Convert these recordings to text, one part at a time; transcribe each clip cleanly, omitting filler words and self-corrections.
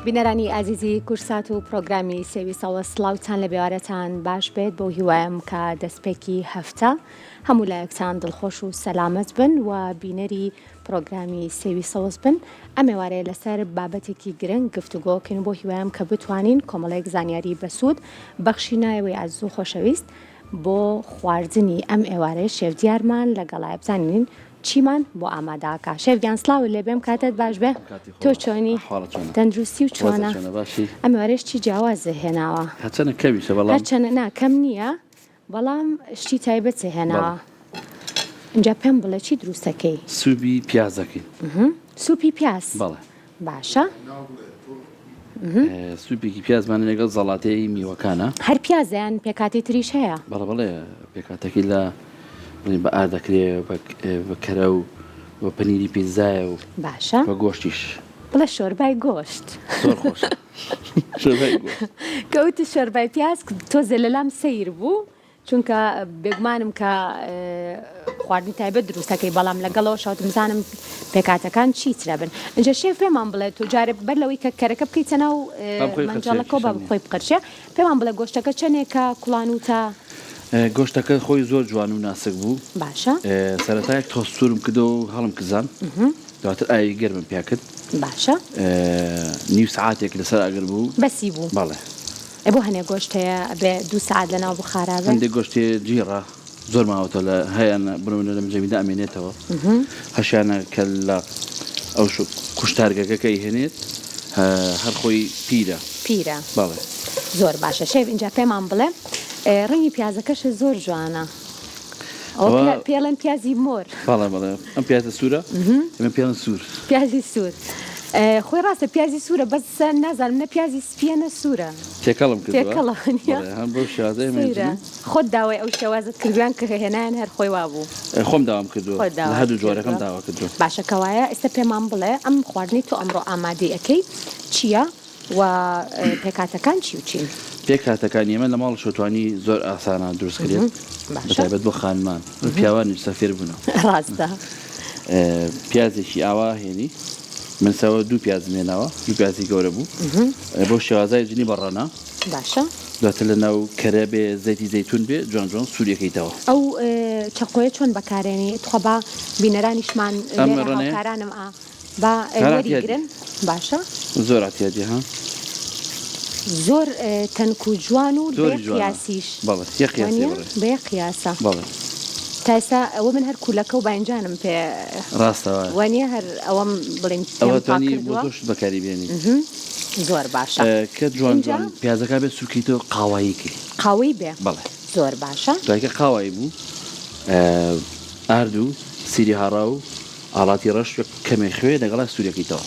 بینەرانی ئازیزی کورسات و پرۆگرامی سێوی سەوز سڵاوتان لە بێوارەتان باش بێت بەو هیوایم کە دەستپێکی هەفتە هەموو لایەکتان دڵخۆش و سەلامەت بن و بینەری پرۆگرامی سێوی سەوز بن ئەم ئێوارەیە لەسەر بابەتێکی گرنگ گفتوگۆکەین و بۆ هیوایم کە بتوانین کۆمەڵێک زانیاری بەسوود بەخشی نایەوەی ئازیز و خۆشەویست بۆ خواردنی ئەم ئێوارەیە شێف دیارمان لەگەڵایە بزانین چیمان بۆ ئامادەکا شێف گیان سڵاوت لێ بێم کاتت باش بێ تۆ چۆنی تەندروستی و چۆنە ئەم ئێوارەیەش چی جیاوازە هێناوە هەرچەنە کەمیشە بەڵام هەرچەنە نا کەم نییە بەڵام شتی تایبەت هێناوە ئینجا پێم بڵێ چی دروستەکەی؟ سوپی پیاز دەکەین. سوپی پیاز؟ بەڵێ. باشە. سوپێکی پیازمان لەگەڵ زەڵاتەی میوەکانە. هەر پیازە یان پێکهاتەی تریش هەیە؟ بەڵێ بەڵێ پێکهاتەکەی لە بڵێین بە ئارد دەکرێ بە کەرە و بە پەنیری پیتزایە و باشە بە گۆشتیش. بڵێ شۆربای گۆشت. زۆر خۆشە. شۆربای گۆشت. کە وتت شۆربای پیاز تۆزێ لەلام سەیر بوو چونکە بێگومانم کە خواردنی تایبەت دروستەکەی بەڵام لەگەڵەوە شەوتم بزانم پێکاتەکان چی ترە بن ئینجا شێف پێمان بڵێ تۆ جارێ بەر لەوەی کە کەرەکە بکەیتە ناو مەنجەڵەکەوە با خۆی بقرچێ پێمان بڵێ گۆشتەکە چەنێکە کوڵانوتە گۆشتەکە خۆی زۆر جوان و ناسک بوو باشە سەرەتا یەک تۆز سوورم کردەوە و هەڵم کزان دواتر ئاوی گەرمم پیا کرد باشە نیو سەعاتێک لەسەر ئاگر بوو بەسی بوو بەڵێ. ئێ بۆ هەنێ گۆشت هەیە ئەبێ دوو سەعات لەناو بوخارا بێ؟ هەندێک گۆشت هەیە جیڕە زۆر ماوەتەوە لە هەیانە بنمونە لە مجەمیدا ئەمێنێتەوە هەشیانە کە لە ئەو کوشتارگەکە کە ئەیهێنێت هەر خۆی پیرە. پیرە. بەڵێ. زۆر باشە شێف ئینجا پێمان بڵێ ڕەنگی پیازەکەشت زۆر جوانە. ئەوە پێڵێن پیازی مۆر. بەڵێ بەڵێ ئەم پیازە سوورە ئێمە پێڵێن سوور. پیازی سوور خۆی ڕاستە پیازی سوورە بەس نازانم نە پیازی سپیە نە سوورە. تێکەڵم کردووە. تێکەڵە نیە؟ بەڵێ هەم بەو شێوازە ئێمە سەیرە خۆت داوای ئەو شێوازەت کردووە یان کە هێنایان هەر خۆی وابوو؟ خۆم داوام کردووە خۆت لە داوات هەردوو جۆرەکەم کردووە داوا کردووە. باشە کەوایە ئێستا پێمان بڵێ ئەم خواردنەی تۆ ئەمڕۆ ئامادەی ئەکەی چییە؟ و پێکهاتەکان چی و چین؟ پێکهاتەکانی ئێمە لە ماڵ شۆتوانی زۆر ئاسانە دروست کرێت بەتایبەت بۆ خانمان پیاوانیش سە فێر بوونە. ڕاستە. پیازێکی ئاوا هێنی من سەوە دوو پیازم هێناوە دوو پیازی گەورە بوو بۆ شێوازای جنی بە ڕەنە باشە. دواتر لە ناو کەرە بێ زەیتی زەیتون بێ جوان جوان سووریەکەیتەوە. ئەو چەقۆیە چۆن بەکارێنی تخوا با بینەرانیشمان لێرە هاوکارانم ئا. با وەریگرن باشە. زۆر ئەعتیادی ها. زۆر تەنک و جوان و بێ قیاسیش. بەڵێ یەک قیاسی بڕێ. بە یەک قیاسە. بەڵێ. تا ئێستا ئەوە من هەر کولەکە و باینجانم پێ. ڕاستە وایە. وانیە هەر ئەوەم بڵێین پێم ئەوە پاک توانی بۆ کردووە. زۆر شت بەکاری بێنی. زۆر باشە. کە جوان ئینجا. جوان پیازەکان بێ سوورکەیتەوە قاوایی کەی. قاوەی بێ. بەڵێ. زۆر باشە. دوای کە قاوایی بوو ئارد و سیری هاڕاو و ئاڵاتی ڕەش وەک کەمێ خوێ لەگەڵا سوورەکەیتەوە.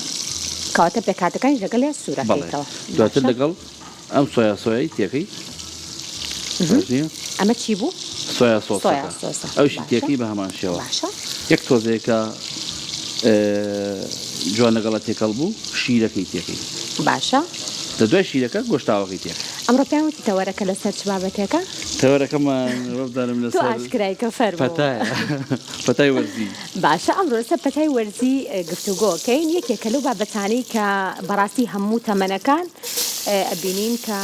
کەواتە پێکهاتەکانیش لەگەڵیا بەڵێ سوورەکەیتەوە. دواتر باشە. لەگەڵ ئەم سۆیا سۆیای تێکەی باش نییە؟ ئەمە چی بوو؟ سۆیا سۆیا سۆسەکە سۆسە. ئەویشی باشە. تێکەی بە هەمان شێوە. باشە. یەک تۆزێ کە جوان لەگەڵا تێکەڵ بوو شیرەکەی تێکەی. باشە. لە دوای شیرەکە گۆشتاوەکەی تێکەی. ئەمڕۆ پێیان وتی تەوەرەکە لەسەر چ بابەتێکە؟ تەوەرەکەمان وابزانم تۆ لەسەر ئاشکرای کە فەرموو. پەتایە پەتای وەرزی. باشە ئەمڕۆ لەسەر پەتای وەرزی گفتوگۆ کەین یەکێکە لەو بابەتانەی کە بەڕاستی هەموو تەمەنەکان ئەبینین کە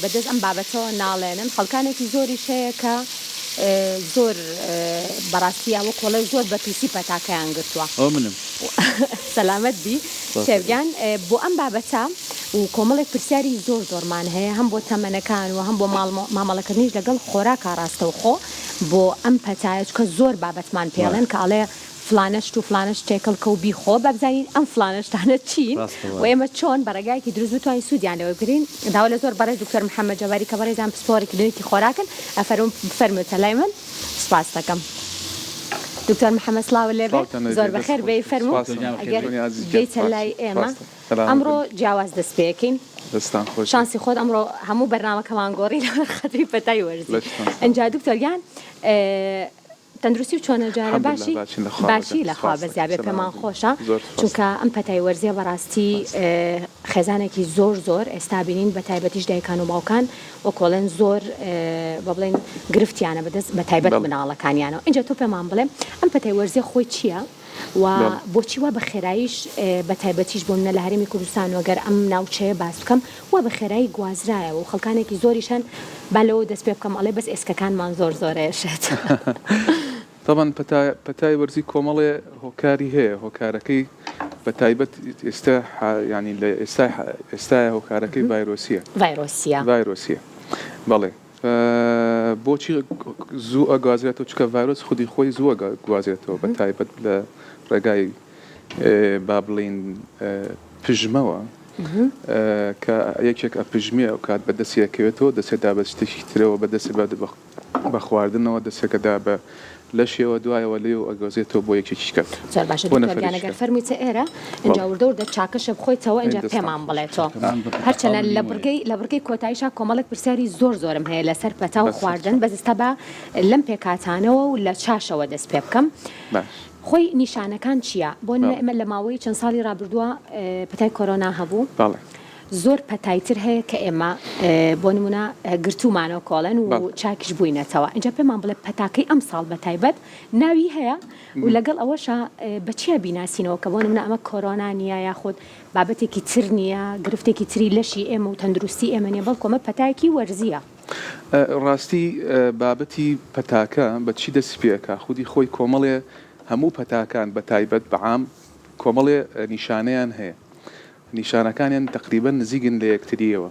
بەدەست ئەم بابەتەوە ناڵێنن خەڵکانێکی زۆریش هەیە کە زۆر بەڕاستی یا وەک وەڵێ زۆر بە پیسی پەتاکەیان گرتووە. ئەوە منم. سەلامەت بی شێف گیان بۆ ئەم بابەتە و کۆمەڵێک پرسیاری زۆر زۆرمان هەیە هەم بۆ تەمەنەکان و هەم بۆ مامەڵەکردنیش لەگەڵ خۆراکا ڕاستەوخۆ بۆ ئەم پەتایە چونکە زۆر بابەتمان پێڵێن کە ئەڵێ فڵانە شت و فڵانە شت تێکەڵ کە و بیخۆ با بزانین ئەم فڵانە شتانە چین و ئێمە چۆن بە ڕێگایەکی دروست بتوانین سوودیان لێ وەربگرین داوا لە زۆر بەڕێز دکتۆر محەممەد جەباری کە بەڕێزیان پسپۆڕی کلینیکی خۆراکن ئەفەرموون بفەرمووتە لای من سوپاس دەکەم دکتۆر محەممەد سڵاوت لێ بێ زۆر بەخێر بێی فەرموو ئەگەر بێیتە لای ئێمە ئەمڕۆ جیاواز دەست پێکەین شانسی خۆت ئەمڕۆ هەموو بەرنامەکەمان گۆڕی لەبەر خاتری پەتای وەرزی ئینجا دکتۆر گیان تەندروستی و چۆنە جارە باشی باشی لەخوا بەزیابێ پێمان خۆشە چونکە ئەم پەتای وەرزیە بەڕاستی خێزانێکی زۆر زۆر ئێستا بینین بە تایبەتیش دایکان و باوکان وەکۆڵێن زۆر بە بڵێن گرفتیانە بەدەست بە تایبەت مناڵەکانیانەوە ئینجا تۆ پێمان بڵێ ئەم پەتای وەرزیە خۆی چییە؟ و بۆچی وا بە خێراییش بە تایبەتیش بۆ منە لە هەرێمی کوردستان و گەر ئەم ناوچەیە باس بکەم وا بە خێرایی گوازرایەوە و خەڵکانێکی زۆریش هەن با لەوە دەست پێ بکەم ئەڵێ بەس ئێسکەکانمان زۆر زۆر ئێشێت. تەبعەن پەتا پەتای وەرزی کۆمەڵێ هۆکاری هەیە هۆکارەکەی بە تایبەت ئێستا یانی لە ئێستای ئێستایە هۆکارەکەی ڤایرۆسیە ڤایرۆسیە ڤایرۆسیە بەڵێ بۆچی زوو ئەگوازرێتەوە چونکە ڤایرۆس خودی خۆی زوو ئەگوازرێتەوە بە تایبەت لە ڕێگای با بڵێین پژمەوە کە یەکێک ئەپژمێ ئەو کات بە دەستی ئەکەوێتەوە دەچێت دا بە شتێکی ترەوە بە دەستی بە خواردنەوە دەچێکە دا بە لەشیەوە دوایەوە لێو ئەگۆزێتەوە بۆ یەکێکی کە زۆر باشە بۆ دکتۆر گیان نەفەرێکی ئەگەر کە. فەرموویتە ئێرە ئینجا بەڵێ. وردە وردە چاکەشە بخۆیتەوە ئەی ئینجا دەستان پێمان خۆش. بڵێتۆ ئەم بە هەرچەنە پرتەقاڵ و لە لیمۆیە. بڕگەی لە بڕگەی کۆتاییشا کۆمەڵێک پرسیاری زۆر زۆرم هەیە لەسەر پەتا و بەسەر خواردن چاو. بەس ئیستا با لەم پێکهاتانەوە و لە چاشەوە دەست پێ بکەم باش. خۆی نیشانەکان چییە بۆ نمونە بەڵێ. ئێمە لە ماوەی چەند ساڵی ڕابردووە پەتای کۆرۆنا هەبوو بەڵێ. زۆر پەتای تر هەیە کە ئێمە بۆ نمونە گرتوومانەوە کۆڵێن و چاکیش بووینەتەوە ئینجا پێمان بڵێ پەتاکەی ئەمساڵ بە تایبەت ناوی هەیە و لەگەڵ ئەوەشا بە چیا بیناسینەوە کە بۆ نمونە ئەمە کۆرۆنا نییە یاخود بابەتێکی تر نییە گرفتێکی تری لەشی ئێمە و تەندروستی ئێمە نییە بەڵکو ئەمە پەتایەکی وەرزییە. ڕاستی بابەتی پەتاکە بە چی دەستی پێ ئەکا خودی خۆی کۆمەڵێ هەموو پەتاکان بە تایبەت بە عام کۆمەڵێ نیشانەیان هەیە نیشانەکانیان تەقریبەن نزیکن لە یەکترییەوە،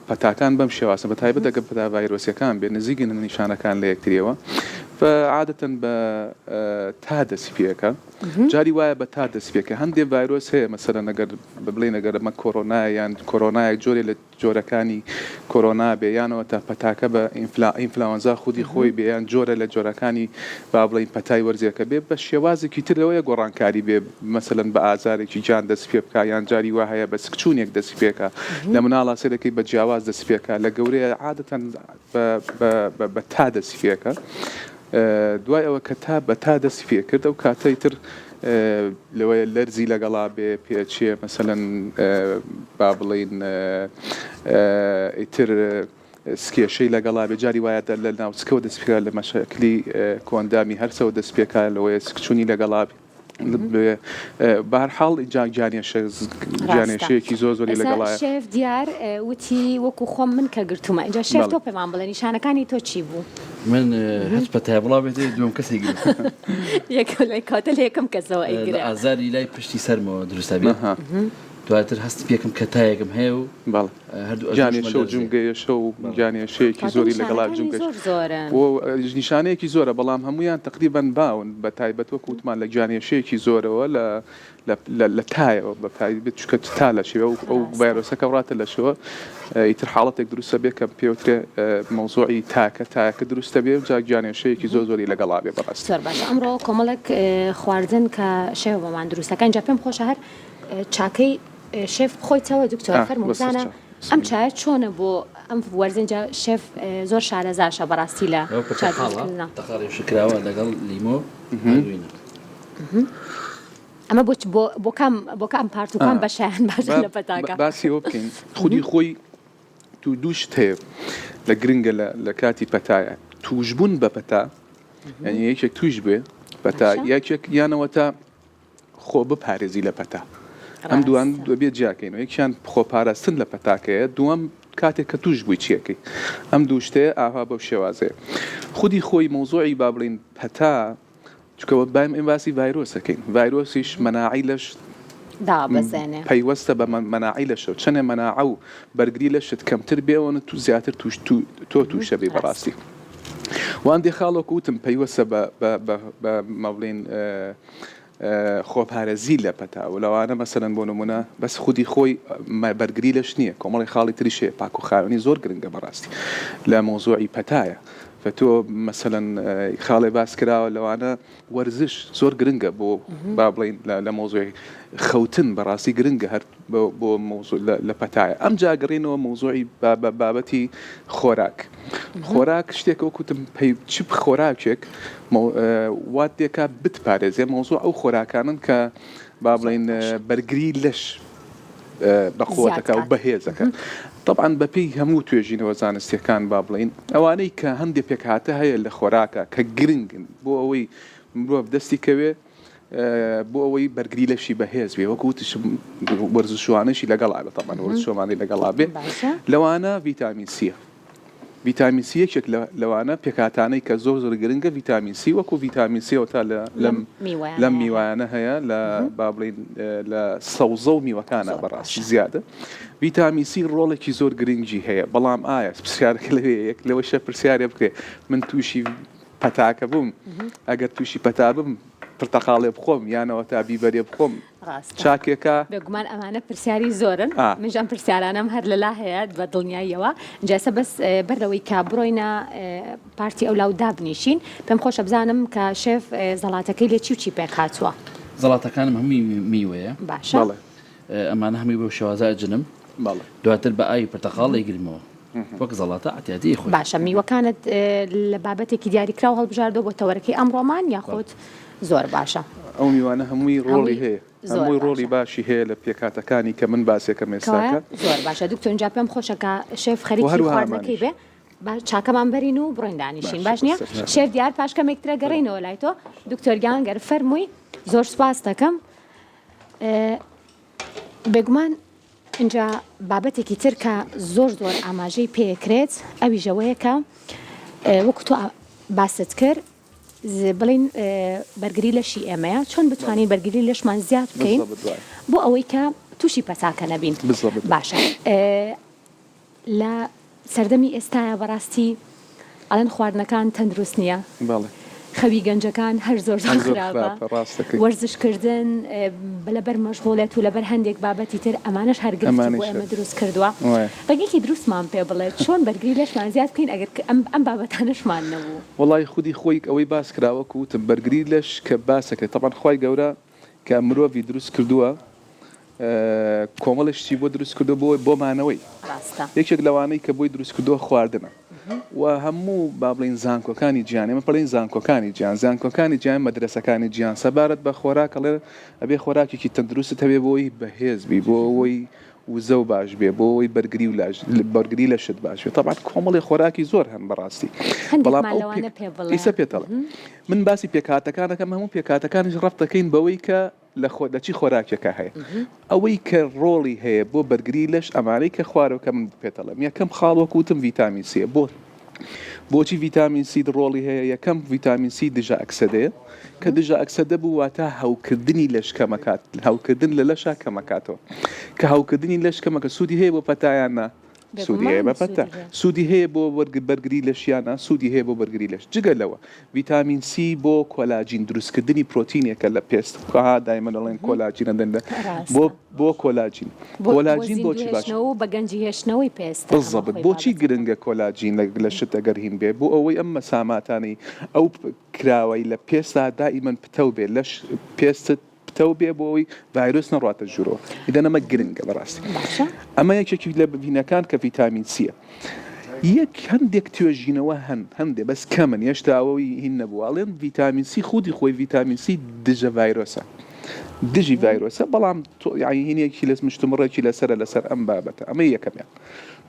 پەتاکان بەم شێوازن بە تایبەت ئەگەر پەتا ڤایرۆسیەکان بێت نزیکن نیشانەکان لە یەکترییەوە ف عادەتەن بە تا دەستی پێ ئەکا جاری وایە بە تا دەستی پێ ئەکا هەندێ ڤایرۆس هەیە مەسەلەن ئەگەر بڵێین ئەگەر ئەمە کۆرۆنایە یان کۆرۆنایەک جۆرێ لە جۆرەکانی کۆرۆنا بێ یانەوە تا پەتاکە بە ئینفلاوەنزا خودی خۆی بێ یان جۆرە لە جۆرەکانی با بڵێین پەتای وەرزیەکە بێ بە شێوازێکی تر لەوەیە گۆڕانکاری بێ مەسەلەن بە ئازارێکی گیان دەست پێ بکا یان جاری وا هەیە بە سکچوونێک دەست پێ کا لە مناڵا سەیرەکەی بە جیاواز دەست پێ کا لە گەورەیە عادەتەن بە بە بە بە تا دەست پێ کا دوای ئەوە کە تا بە تا دەستی پێ کرد ئەو کاتە ئیتر لەوەیە لەرزی لەگەڵا بێ پێچێ مەسەلەن با بڵێین ئیتر سکێشەی لەگەڵا بێ جاری وایە لە ناوچکەوە دەست پێ لە مەشەکلی کۆندامی هەرسەوە دەست پێکا لەوەیە سکچوونی لەگەڵا بێ بەهەرحاڵ جا گیانێشە ڕاستە گیانێشەیەکی زۆر زۆری ئێستا لەگەڵایە. شێف دیار وتی وەکو خۆم من کە گرتوومە ئینجا شێف بەڵێ. تۆ پێمان بڵێ نیشانەکانی تۆ چی بوو؟ من هەچ پەتایە بڵاو بێتێ دووەم کەسی گرت. یەکەم لە کەواتە لە یەکەم کەسەوە لە ئەیگرێ. ئازاری لای پشتی سەرمەوە دروست ئەبێت ئەها. دواتر هەست پێکم کە تایەکم هەیە و بەڵێ. هەردوو ئەژنۆشمە گیانێشە و لەرزێ. جومگەیەشە و بەڵێ. گیانێشەیەکی کەواتە زۆری لەگەڵا نیشانەکانی جومگەش زۆر زۆرن. و نیشانەیەکی زۆرە بەڵام هەموویان تەقریبەن باون بە تایبەت وەکو وتمان لە گیانێشەیەکی زۆرەوە لە لە لە لە تایەوە بە تایبەت چونکە تا لەشەوە و ئەو ڕاستە. ڤایرۆسەکە ڕاتە لەشەوە ئیتر حاڵەتێک دروستە بێ کە پێوترێ مەوزوعی تاکە تایەکە دروستە بێ جا گیانێشەیەکی زۆر زۆری لەگەڵا بێ بەڕاستی. زۆر باشە ئەمڕۆ کۆمەڵێک خواردن کە شێف بۆمان دروست دەکا ئینجا پێم خۆشە هەر چاکەی شێف بخۆیتەوە دکتۆر فەرموو بزانە ئەم چایە چۆنە بۆ ئەم وەرزە ئینجا شێف زۆر شارەزاشە بەڕاستی لە چا دروستکردنا. پرتەقاڵە شکراوە لەگەڵ لیمۆ هەنگوینە. ئەمە بۆ بۆ کام بۆ کام پارت و کام بەشیان باشە لە پەتاکە؟ باسی ئەوە بکەین خودی خۆی تو دوو شت هەیە لە گرنگە لە کاتی پەتایە توشبوون بە پەتا یعنی یەکێک توش بێ پەتا یەکێک یانەوە تا خۆ بپارێزی لە پەتا ئەم دووان دەبێ جیاکەینەوە یەکیان خۆپاراستن لە پەتاکەیە دووەم کاتێک کە توش بووی چیەکەی ئەم دوو شتەیە ئاها بەو شێوازەیە خودی خۆی مەوزوعی با بڵین پەتا چونکە بایم ئێمە باسی ڤایرۆسەکەین ڤایرۆسیش مەناعەی لەش دابەزێنێ پەیوەستە بە مەناعەی لەشەوە چەنێ مەناعە و بەرگری لەشت کەمتر بێ ئەوەنە تو زیاتر توش تۆ تووشە بی بەڕاستی وان دێ خاڵۆک وتم پەیوەستە بە بە بە بە مەڵین خۆپارێزی لە پەتا و لەوانە مەسەلەن بۆ نمونە بەس خودی خۆی بەرگری لەش نییە کۆمەڵی خاڵی تریش هەیە پاک و خاوێنی زۆر گرنگە بەڕاستی لە مەوزوعی پەتایە فەتۆ مەسەلەن خاڵێ باس کراوە لەوانە وەرزش زۆر گرنگە بۆ با بڵین لە مەوزوعی خەوتن بەڕاستی گرنگە هەر بۆ مەوزوع لە پەتایە ئەم جا گەڕێنەوە مەوزوعی بابەتی خۆراک خۆراک شتێکە وەکو وتم پەی چ خۆراکێک وات دێکا بتپارێزێ مەوزوع ئەو خۆراکانن کە با بڵین بەرگری لەش بەقوەتەکە و بەهێزەکە طبعا بەپێی هەموو توێژینەوە زانستیەکان با بڵین ئەوانەی کە هەندێک پێکهاتە هەیە لە خۆراکە کە گرنگن بۆ ئەوەی مرۆڤ دەستی کەوێ. بۆ ئەوەی بەرگری لەشی بەهێز بێ وەکو وتیشم وەرزشوانەشی لەگەڵا بێ تەبعەن وەرزشوانەی لەگەڵا بێ لەوانە ڤیتامین سیە ڤیتامین سی یەکێک لەوانە پێکهاتانەی کە زۆر زۆر گرنگە ڤیتامین سی وەکو ڤیتامین سی تا لەم لەم میوانە هەیە لە با بڵین لە سەوزە و میوەکانە بەڕاستی زیادە ڤیتامین سی ڕۆڵێکی زۆر گرنگی هەیە بەڵام ئایا پرسیارەکە لەوێ یەک لەوەشە پرسیارێ بکرێ من تووشی پەتاکە بووم ئەگەر تووشی پەتا بم پرتەقاڵێ بخۆم یانەوە تا بیبەرێ بخۆم ڕاستە چاکێکە؟ بێگومان ئەمانە پرسیاری زۆرن ئا. منیش ئەم پرسیارانەم هەر لەلا هەیە بە دڵنیاییەوە جا ئێستا بەس بەر لەوەی کە بڕۆینە پارتی ئەولا و دابنیشین پێم خۆشە بزانم کە شێف زەڵاتەکەی لە چی و چی پێک هاتووە؟ زەڵاتەکانم هەمووی میوەیە. باشە. بەڵێ. ئەمانە هەمووی بەو شێوازە ئەجنم. بەڵێ. دواتر بە ئاوی پرتەقاڵ ئەیگرمەوە. وەک زەڵاتە عەتیادی خۆی. باشە میوەکانت لە بابەتێکی دیاریکراو هەڵبژاردووە بۆ تەوەرەکەی ئەمڕۆمان یاخود زۆر باشە. ئەو میوانە هەمووی ڕۆڵی هەیە هەمووی ڕۆڵی باشی هەیە لە پێکهاتەکانی کە من باسێکەم ئێستاکە. زۆر باشە دکتۆر ئینجا پێم خۆشە کە شێف خەریکی خواردنەکەی بێ با چاکەمان بەرین و بڕۆین دانیشین باش نییە شێف دیار پاش کەمێک ترە گەڕێینەوە لای تۆ دکتۆر گیان گەر فەرمووی زۆر سوپاس دەکەم بێگومان ئینجا بابەتێکی تر کە زۆر زۆر ئاماژەی پێکرێت ئەویش ئەوەیە کە وەکو تۆ باست کرد بڵین بەرگری لەشی ئێمەیە چۆن بتوانین بەرگری لەشمان زیاد بکەین بۆ ئەوەی کە تووشی پەتاکە نەبین باشە لە سەردەمی ئێستایا بەڕاستی ئەڵێن خواردنەکان تەندروست نییە بەڵێ. خەوی گەنجەکان هەر زۆر زۆر هەر زۆر خراپە خراپە ڕاست دەکەی. وەرزش کردن لەبەر مەشغوڵێت و لەبەر هەندێک بابەتی تر ئەمانەش هەر گرفتی بۆ ئەمانەیش ئێمە هەر دروست کردووە وایە. ڕێگەیەکی دروستمان پێ بڵێ چۆن بەرگری لەشمان زیاد بکەین ئەگەر ئەم ئەم بابەتانەشمان نەبوو؟ وەڵایی خودی خۆی ئەوەی باس کرا وەکو وتم بەرگری لەش کە باسەکرێ تەبعەن خوای گەورە کە مرۆڤی دروست کردووە کۆمەڵێ شتی بۆ دروست کردووە بۆ بۆ مانەوەی. ڕاستە. یەکێک لەوانەی کە بۆی دروست کردووە خواردنە و هەموو با بڵێین زانکۆکانی جیهان ئێمە پەڵێین زانکۆکانی جیهان زانکۆکانی جیهان مەدرەسەکانی جیهان سەبارەت بە خۆراک ئەڵێ ئەبێ خۆراکێکی تەندروستت هەبێ بۆ ئەوەی بەهێز بی بۆ ئەوەی وزە و باش بێ بۆ ئەوەی بەرگری و لاش بەرگری لەشت باش بێ تەبعەن کۆمەڵێ خۆراکی زۆر هەن بەڕاستی بەڵام هەندێکمان ئەو لەوانە پێک پێ بڵێ. ئیسە پێت ئەڵێم من باسی پێکهاتەکان ئەکەم هەموو پێکهاتەکانیش ڕەبت دەکەین بەوەی کە لە خۆ لە چی خۆراکێکا هەیە ئەوەی کە ڕۆڵی هەیە بۆ بەرگری لەش ئەمانەی کە خوارەوە کە من پێتەڵێم یەکەم خاڵ وەکو وتم ڤیتامین سیە بۆ بۆچی ڤیتامین سی ڕۆڵی هەیە یەکەم ڤیتامین سی دژە ئەکسەدەیە کە دژە ئەکسەدە بوو واتە هەوکردنی لەش کەمەکات هەوکردن لە لەشا کەمەکاتەوە کە هەوکردنی لەش کەمەکە سوودی هەیە بۆ پەتایان نا سوودی هەیە بێگومان بە پەتا سوودی هەیە. سوودی هەیە بۆ بەرگری لەشیانە سوودی هەیە بۆ بەرگری لەش جگە لەوە ڤیتامین سی بۆ کۆلاجین دروستکردنی پرۆتینێکە لە پێست ها دایمە دەڵێن کۆلاجین ئەدەن لە بۆ ڕاستە. بۆ کۆلاجین بۆ بۆ کۆلاجین بۆچی زیندوو باشە هێشتنەوە و بە گەنجی هێشتنەوەی پێستە ئەمە بالضبط خۆی بۆچی بابەتەکە. گرنگە کۆلاجین لە لەشت ئەگەر هین بێ بۆ ئەوەی ئەم مەساماتانەی ئەو کراوەی لە پێستا دائیمەن پتەو بێ لەش پێستت پتەو بێ بۆ ئەوەی ڤایرۆس نەڕواتە ژوورەوە ئیدەن ئەمە گرنگە بەڕاستی باشە. ئەمە یەکێکی لە بینەکان کە ڤیتامین سیە یەک هەندێک توێژینەوە هەن هەندێ بەس کەمن هێشتا ئەوەی هین نەبووە ئەڵێن ڤیتامین سی خودی خۆی ڤیتامین سی دژە ڤایرۆسە دژی ڤایرۆسە بەڵام یعنی هینێکی لەس مشتومڕێکی لەسەرە لەسەر ئەم بابەتە ئەمە یەکەمیان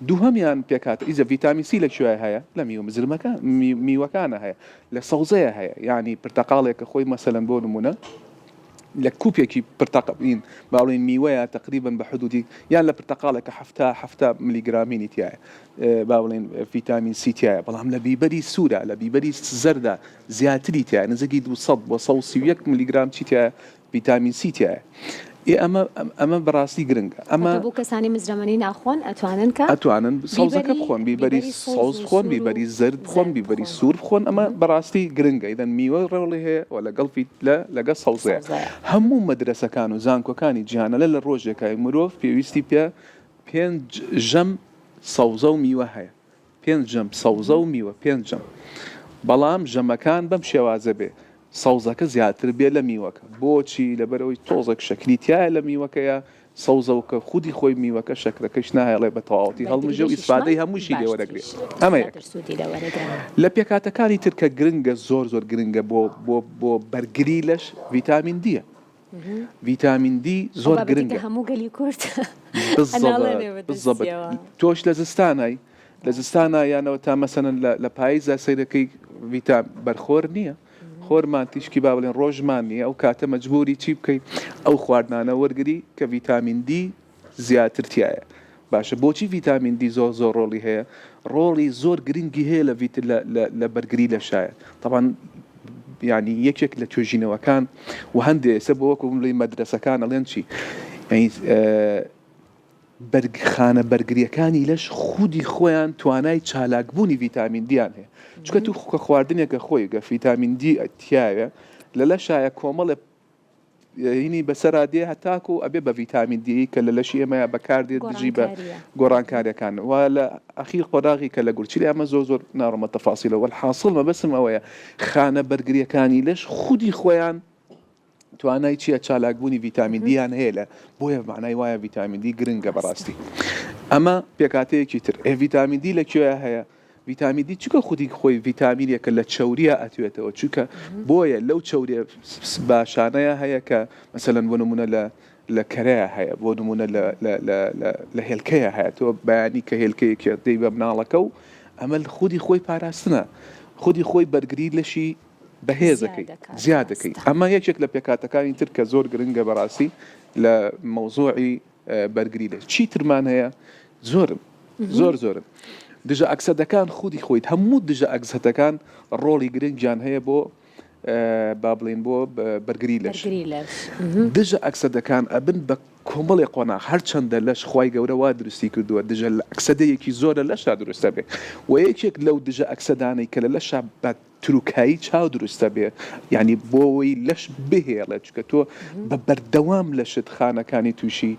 دووهەمیان پێکهاتە ئیزە ڤیتامین سی لە کوێ هەیە لە میوە مزرمەکان میوەکانە هەیە لە سەوزەیە هەیە یانی پرتەقاڵێک کە خۆی مەسەلەن بۆ نمونە لە کوپێکی پرتەقین با بڵێین میوەیە تقریبا بە حدودی یان لە پرتەقاڵێک کە حەفتا حەفتا ملیگرامینی تایە با بڵێین ڤیتامین سی تایە بەڵام لە بیبەری سوورە لە بیبەری زەردا زیاتری تایە نزیکی 200 بۆ 131 ملیگرام چی تایە ڤیتامین سی تیایە ئێ ئەمە ئەمە بەڕاستی گرنگە ئەمە واتە بۆ کەسانی مزرەمەنی ناخۆن ئەتوانن کە ئەتوانن سەوزەکە بیبەری بخۆن بیبەری بیبەری سەوز سەوز و بخۆن سوور و بیبەری زەرد بخۆن زەرد بیبەری بخۆن سوور بخۆن ئەمە بەڕاستی گرنگە ئیدەن میوە ڕۆڵی هەیە و لەگەڵ فیت لە لەگەڵ سەوزەیە سەوزەیە. هەموو مەدرەسەکان و زانکۆکانی جیهان ئەلێ لە ڕۆژێکای مرۆڤ پێویستی پێ پێنج ژەم سەوزە و میوە هەیە پێنج ژەم سەوزە و میوە پێنج ژەم بەڵام ژەمەکان بەم شێوازە بێ سەوزەکە زیاتر بێ لە میوەکە بۆچی لەبەرئەوەی تۆزێک شەکری تیایە لە میوەکەیا سەوزەوکە خودی خۆی میوەکە شەکرەکەش ناهێڵێ بە تەواوەتی بەرگری هەڵمژێ و لەشیشمان ئیسفادەی هەمووشی لێ وەرەگرێ باشتریش ئەمە یەک زیاتر سوودی لێ وەرەگرن. لە پێکهاتەکانی تر کە گرنگە زۆر زۆر گرنگە بۆ بۆ بۆ بەرگری لەش ڤیتامین دیە ڤیتامین دی ئەو زۆر بابەتەی کە گرنگە. هەموو گەلی کورد بالضبط ئەناڵێنێ بالضبط بەدەستیەوە. تۆش لە زستانای لە زستانا یانەوە تا مەسەلەن لە لە پاییزا سەیرەکەی ڤیتا بەرخۆر نییە. خۆرمان تیشکی با بڵێن ڕۆژمان نییە ئەو کاتە مەجبوری چی بکەی ئەو خواردنانە وەرگری کە ڤیتامین دی زیاتر تیایە باشە بۆچی ڤیتامین دی زۆر زۆر ڕۆڵی هەیە ڕۆڵی زۆر گرنگی هەیە لە ڤیت لە لە لە بەرگری لەشایە تەبعەن یعنی یەکێک لە توێژینەوەکان و هەندێ ئێستا بۆ وەکو بڵێی مەدرەسەکان ئەڵێن چی یعنی بەرگ خانە بەرگریەکانی لەش خودی خۆیان توانای چالاکبوونی ڤیتامین دیان هەیە چونکە تو کە خواردنێکە خۆی گە فیتامین دی تیایە لە لەشایە کۆمەڵێ هینی بەسەرا دێ هەتاکو ئەبێ بە ڤیتامین دی کە لە لەشی ئێمەیا بەکاردێت دژی بە گۆڕانکاریەکان و لە ئەخیر قۆناغی کە لە گورچیلە ئەمە زۆر زۆر ناڕۆمە تەفاسیلەوە وەلحاسڵ مەبەستم ئەوەیە خانە بەرگریەکانی لەش خودی خۆیان توانای چیە چالاکبوونی ڤیتامین دیان هەیە لە بۆیە معنای وایە ڤیتامین دی گرنگە بەڕاستی ئەمە پێکاتەیەکی تر ئێ ڤیتامین دی لە کوێ هەیە ڤیتامین دی چونکە خودی خۆی ڤیتامینێکە لە چەوریا ئەتوێتەوە چونکە بۆیە لەو چەوریە باشانەیە هەیە کە مەسەلەن بۆ نمونە لە لە کەرەیە هەیە بۆ نمونە لە لە لە لە لە هێلکەیە هەیە تۆ بەیانی کە هێلکەیەکی دەی بە مناڵەکە و ئەمە خودی خۆی پاراستنە خودی خۆی بەرگری لەشی بەهێزەکەی زیاد دەکەی ئەمە یەکێک لە پێکهاتەکانی تر کە زۆر گرنگە بەڕاستی لە مەوزوعی بەرگری لە چی ترمان هەیە زۆرن زۆر زۆرن دژە ئەکسەدەکان خودی خۆیت هەموو دژە ئەکسەدەکان ڕۆڵی گرنگیان هەیە بۆ با بڵین بۆ بەرگری لەش دژە ئەکسەدەکان ئەبن بە کۆمەڵی قۆناغ هەرچەندە لەش خوای گەورە وا دروستی کردووە دژە ئەکسەدەیەکی زۆر لە لەشا دروستە بێ و یەکێک لەو دژە ئەکسەدانەی کە لە لەشا بە تروکایی چاو دروستە بێ یانی بۆوەی لەش بهێڵێت چونکە تۆ بە بەردەوام لەشت خانەکانی تووشی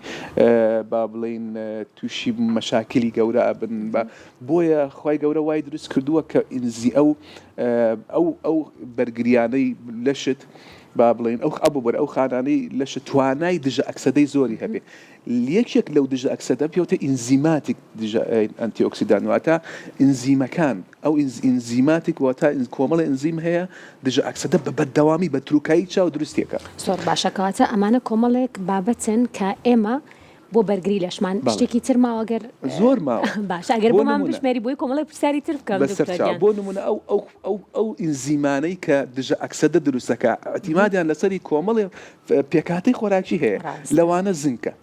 با بڵین تووشی مەشاکلی گەورە ئەبن بە بۆیە خوای گەورە وای دروست کردووە کە ئینزی ئەو ئەو ئەو بەرگریانەی لەشت با بڵین ئەو ئەو ببوورە ئەو خانانەی لەشت توانای دژە ئەکسەدەی زۆری هەبێ یەکێک لەو دژە ئەکسەدە پێوتە ئینزیماتیک دژە ئەنتیئۆکسیدان واتە ئینزیمەکان ئەو ئینزیماتیک واتە کۆمەڵێ ئینزیم هەیە دژە ئەکسەدە بە بەردەوامی بە تروکایی چاو دروستی ئەکات. زۆر باشە کەواتە ئەمانە کۆمەڵێک بابەتن کە ئێمە بۆ بەرگری لەشمان شتێکی تر ماوە گەر زۆر ماوە باشە ئەگەر بۆ بۆمان نمونە بژمێری بۆی کۆمەڵێک پرسیاری تر بکەم بەسەر دکتۆر چاو گیان. بۆ نمونە ئەو ئەو ئەو ئەو ئینزیمانەی کە دژە ئەکسەدە دروست ئەکا ئیعتیمادیان لەسەری کۆمەڵێ پێکهاتەی خۆراکی هەیە ڕاستە. لەوانە زنکە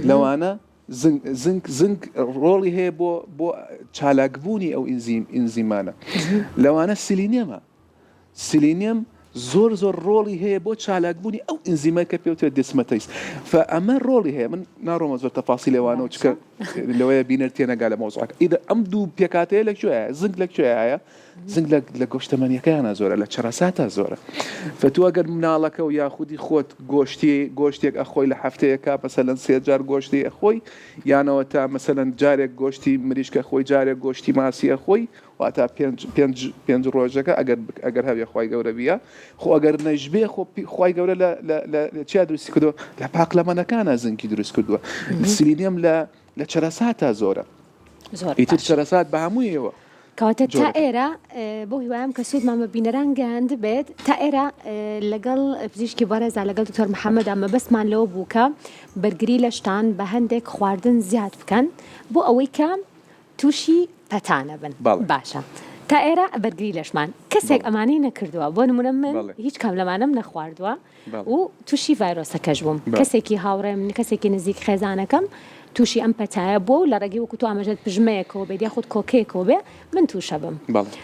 لەوانە زنک زنک زنک ڕۆڵی هەیە بۆ بۆ چالاکبوونی ئەو ئینزیم ئینزیمانە لەوانە سیلینیەمە سیلینیەم زۆر زۆر ڕۆڵی هەیە بۆ چالاکبوونی ئەو ئینزیمە کە پێوترێت dismutase فە ئەمە ڕۆڵی هەیە من ناڕۆمە زۆر تەفاسیلێ وانەوە چکە لەوەیە بینەر تێنەگا لە مەوزوعەکە ئیدە ئەم دوو پێکهاتەیە لە کوێیە زنک لە کوێیە هەیە زنگ لە لە گۆشتەمەنیەکەیانا زۆرە لە چەرەساتا زۆرە فەتوو ئەگەر مناڵەکە و یاخودی خۆت گۆشتی گۆشتێک ئەخۆی لە هەفتەیەکا مەسەلەن سێ جار گۆشتی ئەخۆی یانەوە تا مەسەلەن جارێک گۆشتی مریشکە خۆی جارێک گۆشتی ماسی ئەخۆی واتا پێنج پێنج پێنج ڕۆژەکە ئەگەر ئەگەر هەبێ خوای گەورە بیە خۆ ئەگەر نەشبێ خۆ خوای گەورە لە لە لە چیا دروستی کردووە لە پاقلەمەنەکانا زنکی دروست کردووە سیلینیەم لە لە چەرەساتا زۆرە زۆر ئیتر باشە. چەرەسات بە هەموویەوە کەواتە تا جۆرەکە. ئێرە بەو هیوایەم کە سوودمان بە بینەران گەیاندبێت تا ئێرە لەگەڵ پزیشکی بەڕێزا لەگەڵ دکتۆر محەممەدا مەبەستمان لەوە بوو کە بەرگری لەشتان بە هەندێک خواردن زیاد بکەن بۆ ئەوەی کە تووشی پەتا نەبن بەڵێ. باشە تا ئێرە بەرگری لەشمان کەسێک بەڵێ. ئەمانەی نەکردووە بۆ نمونە من بەڵێ. هیچ کام لەمانەم نەخواردووە بەڵێ. و تووشی ڤایرۆسەکەش بووم بەڵێ. کەسێکی هاوڕێم کەسێکی نزیک خێزانەکەم تووشی ئەم پەتایە بووە و لە ڕێگەی وەکو تۆ ئاماژەت پژمەیەکەوە بێت یاخود کۆکەیەکەوە بێ من تووشە بم بەڵێ.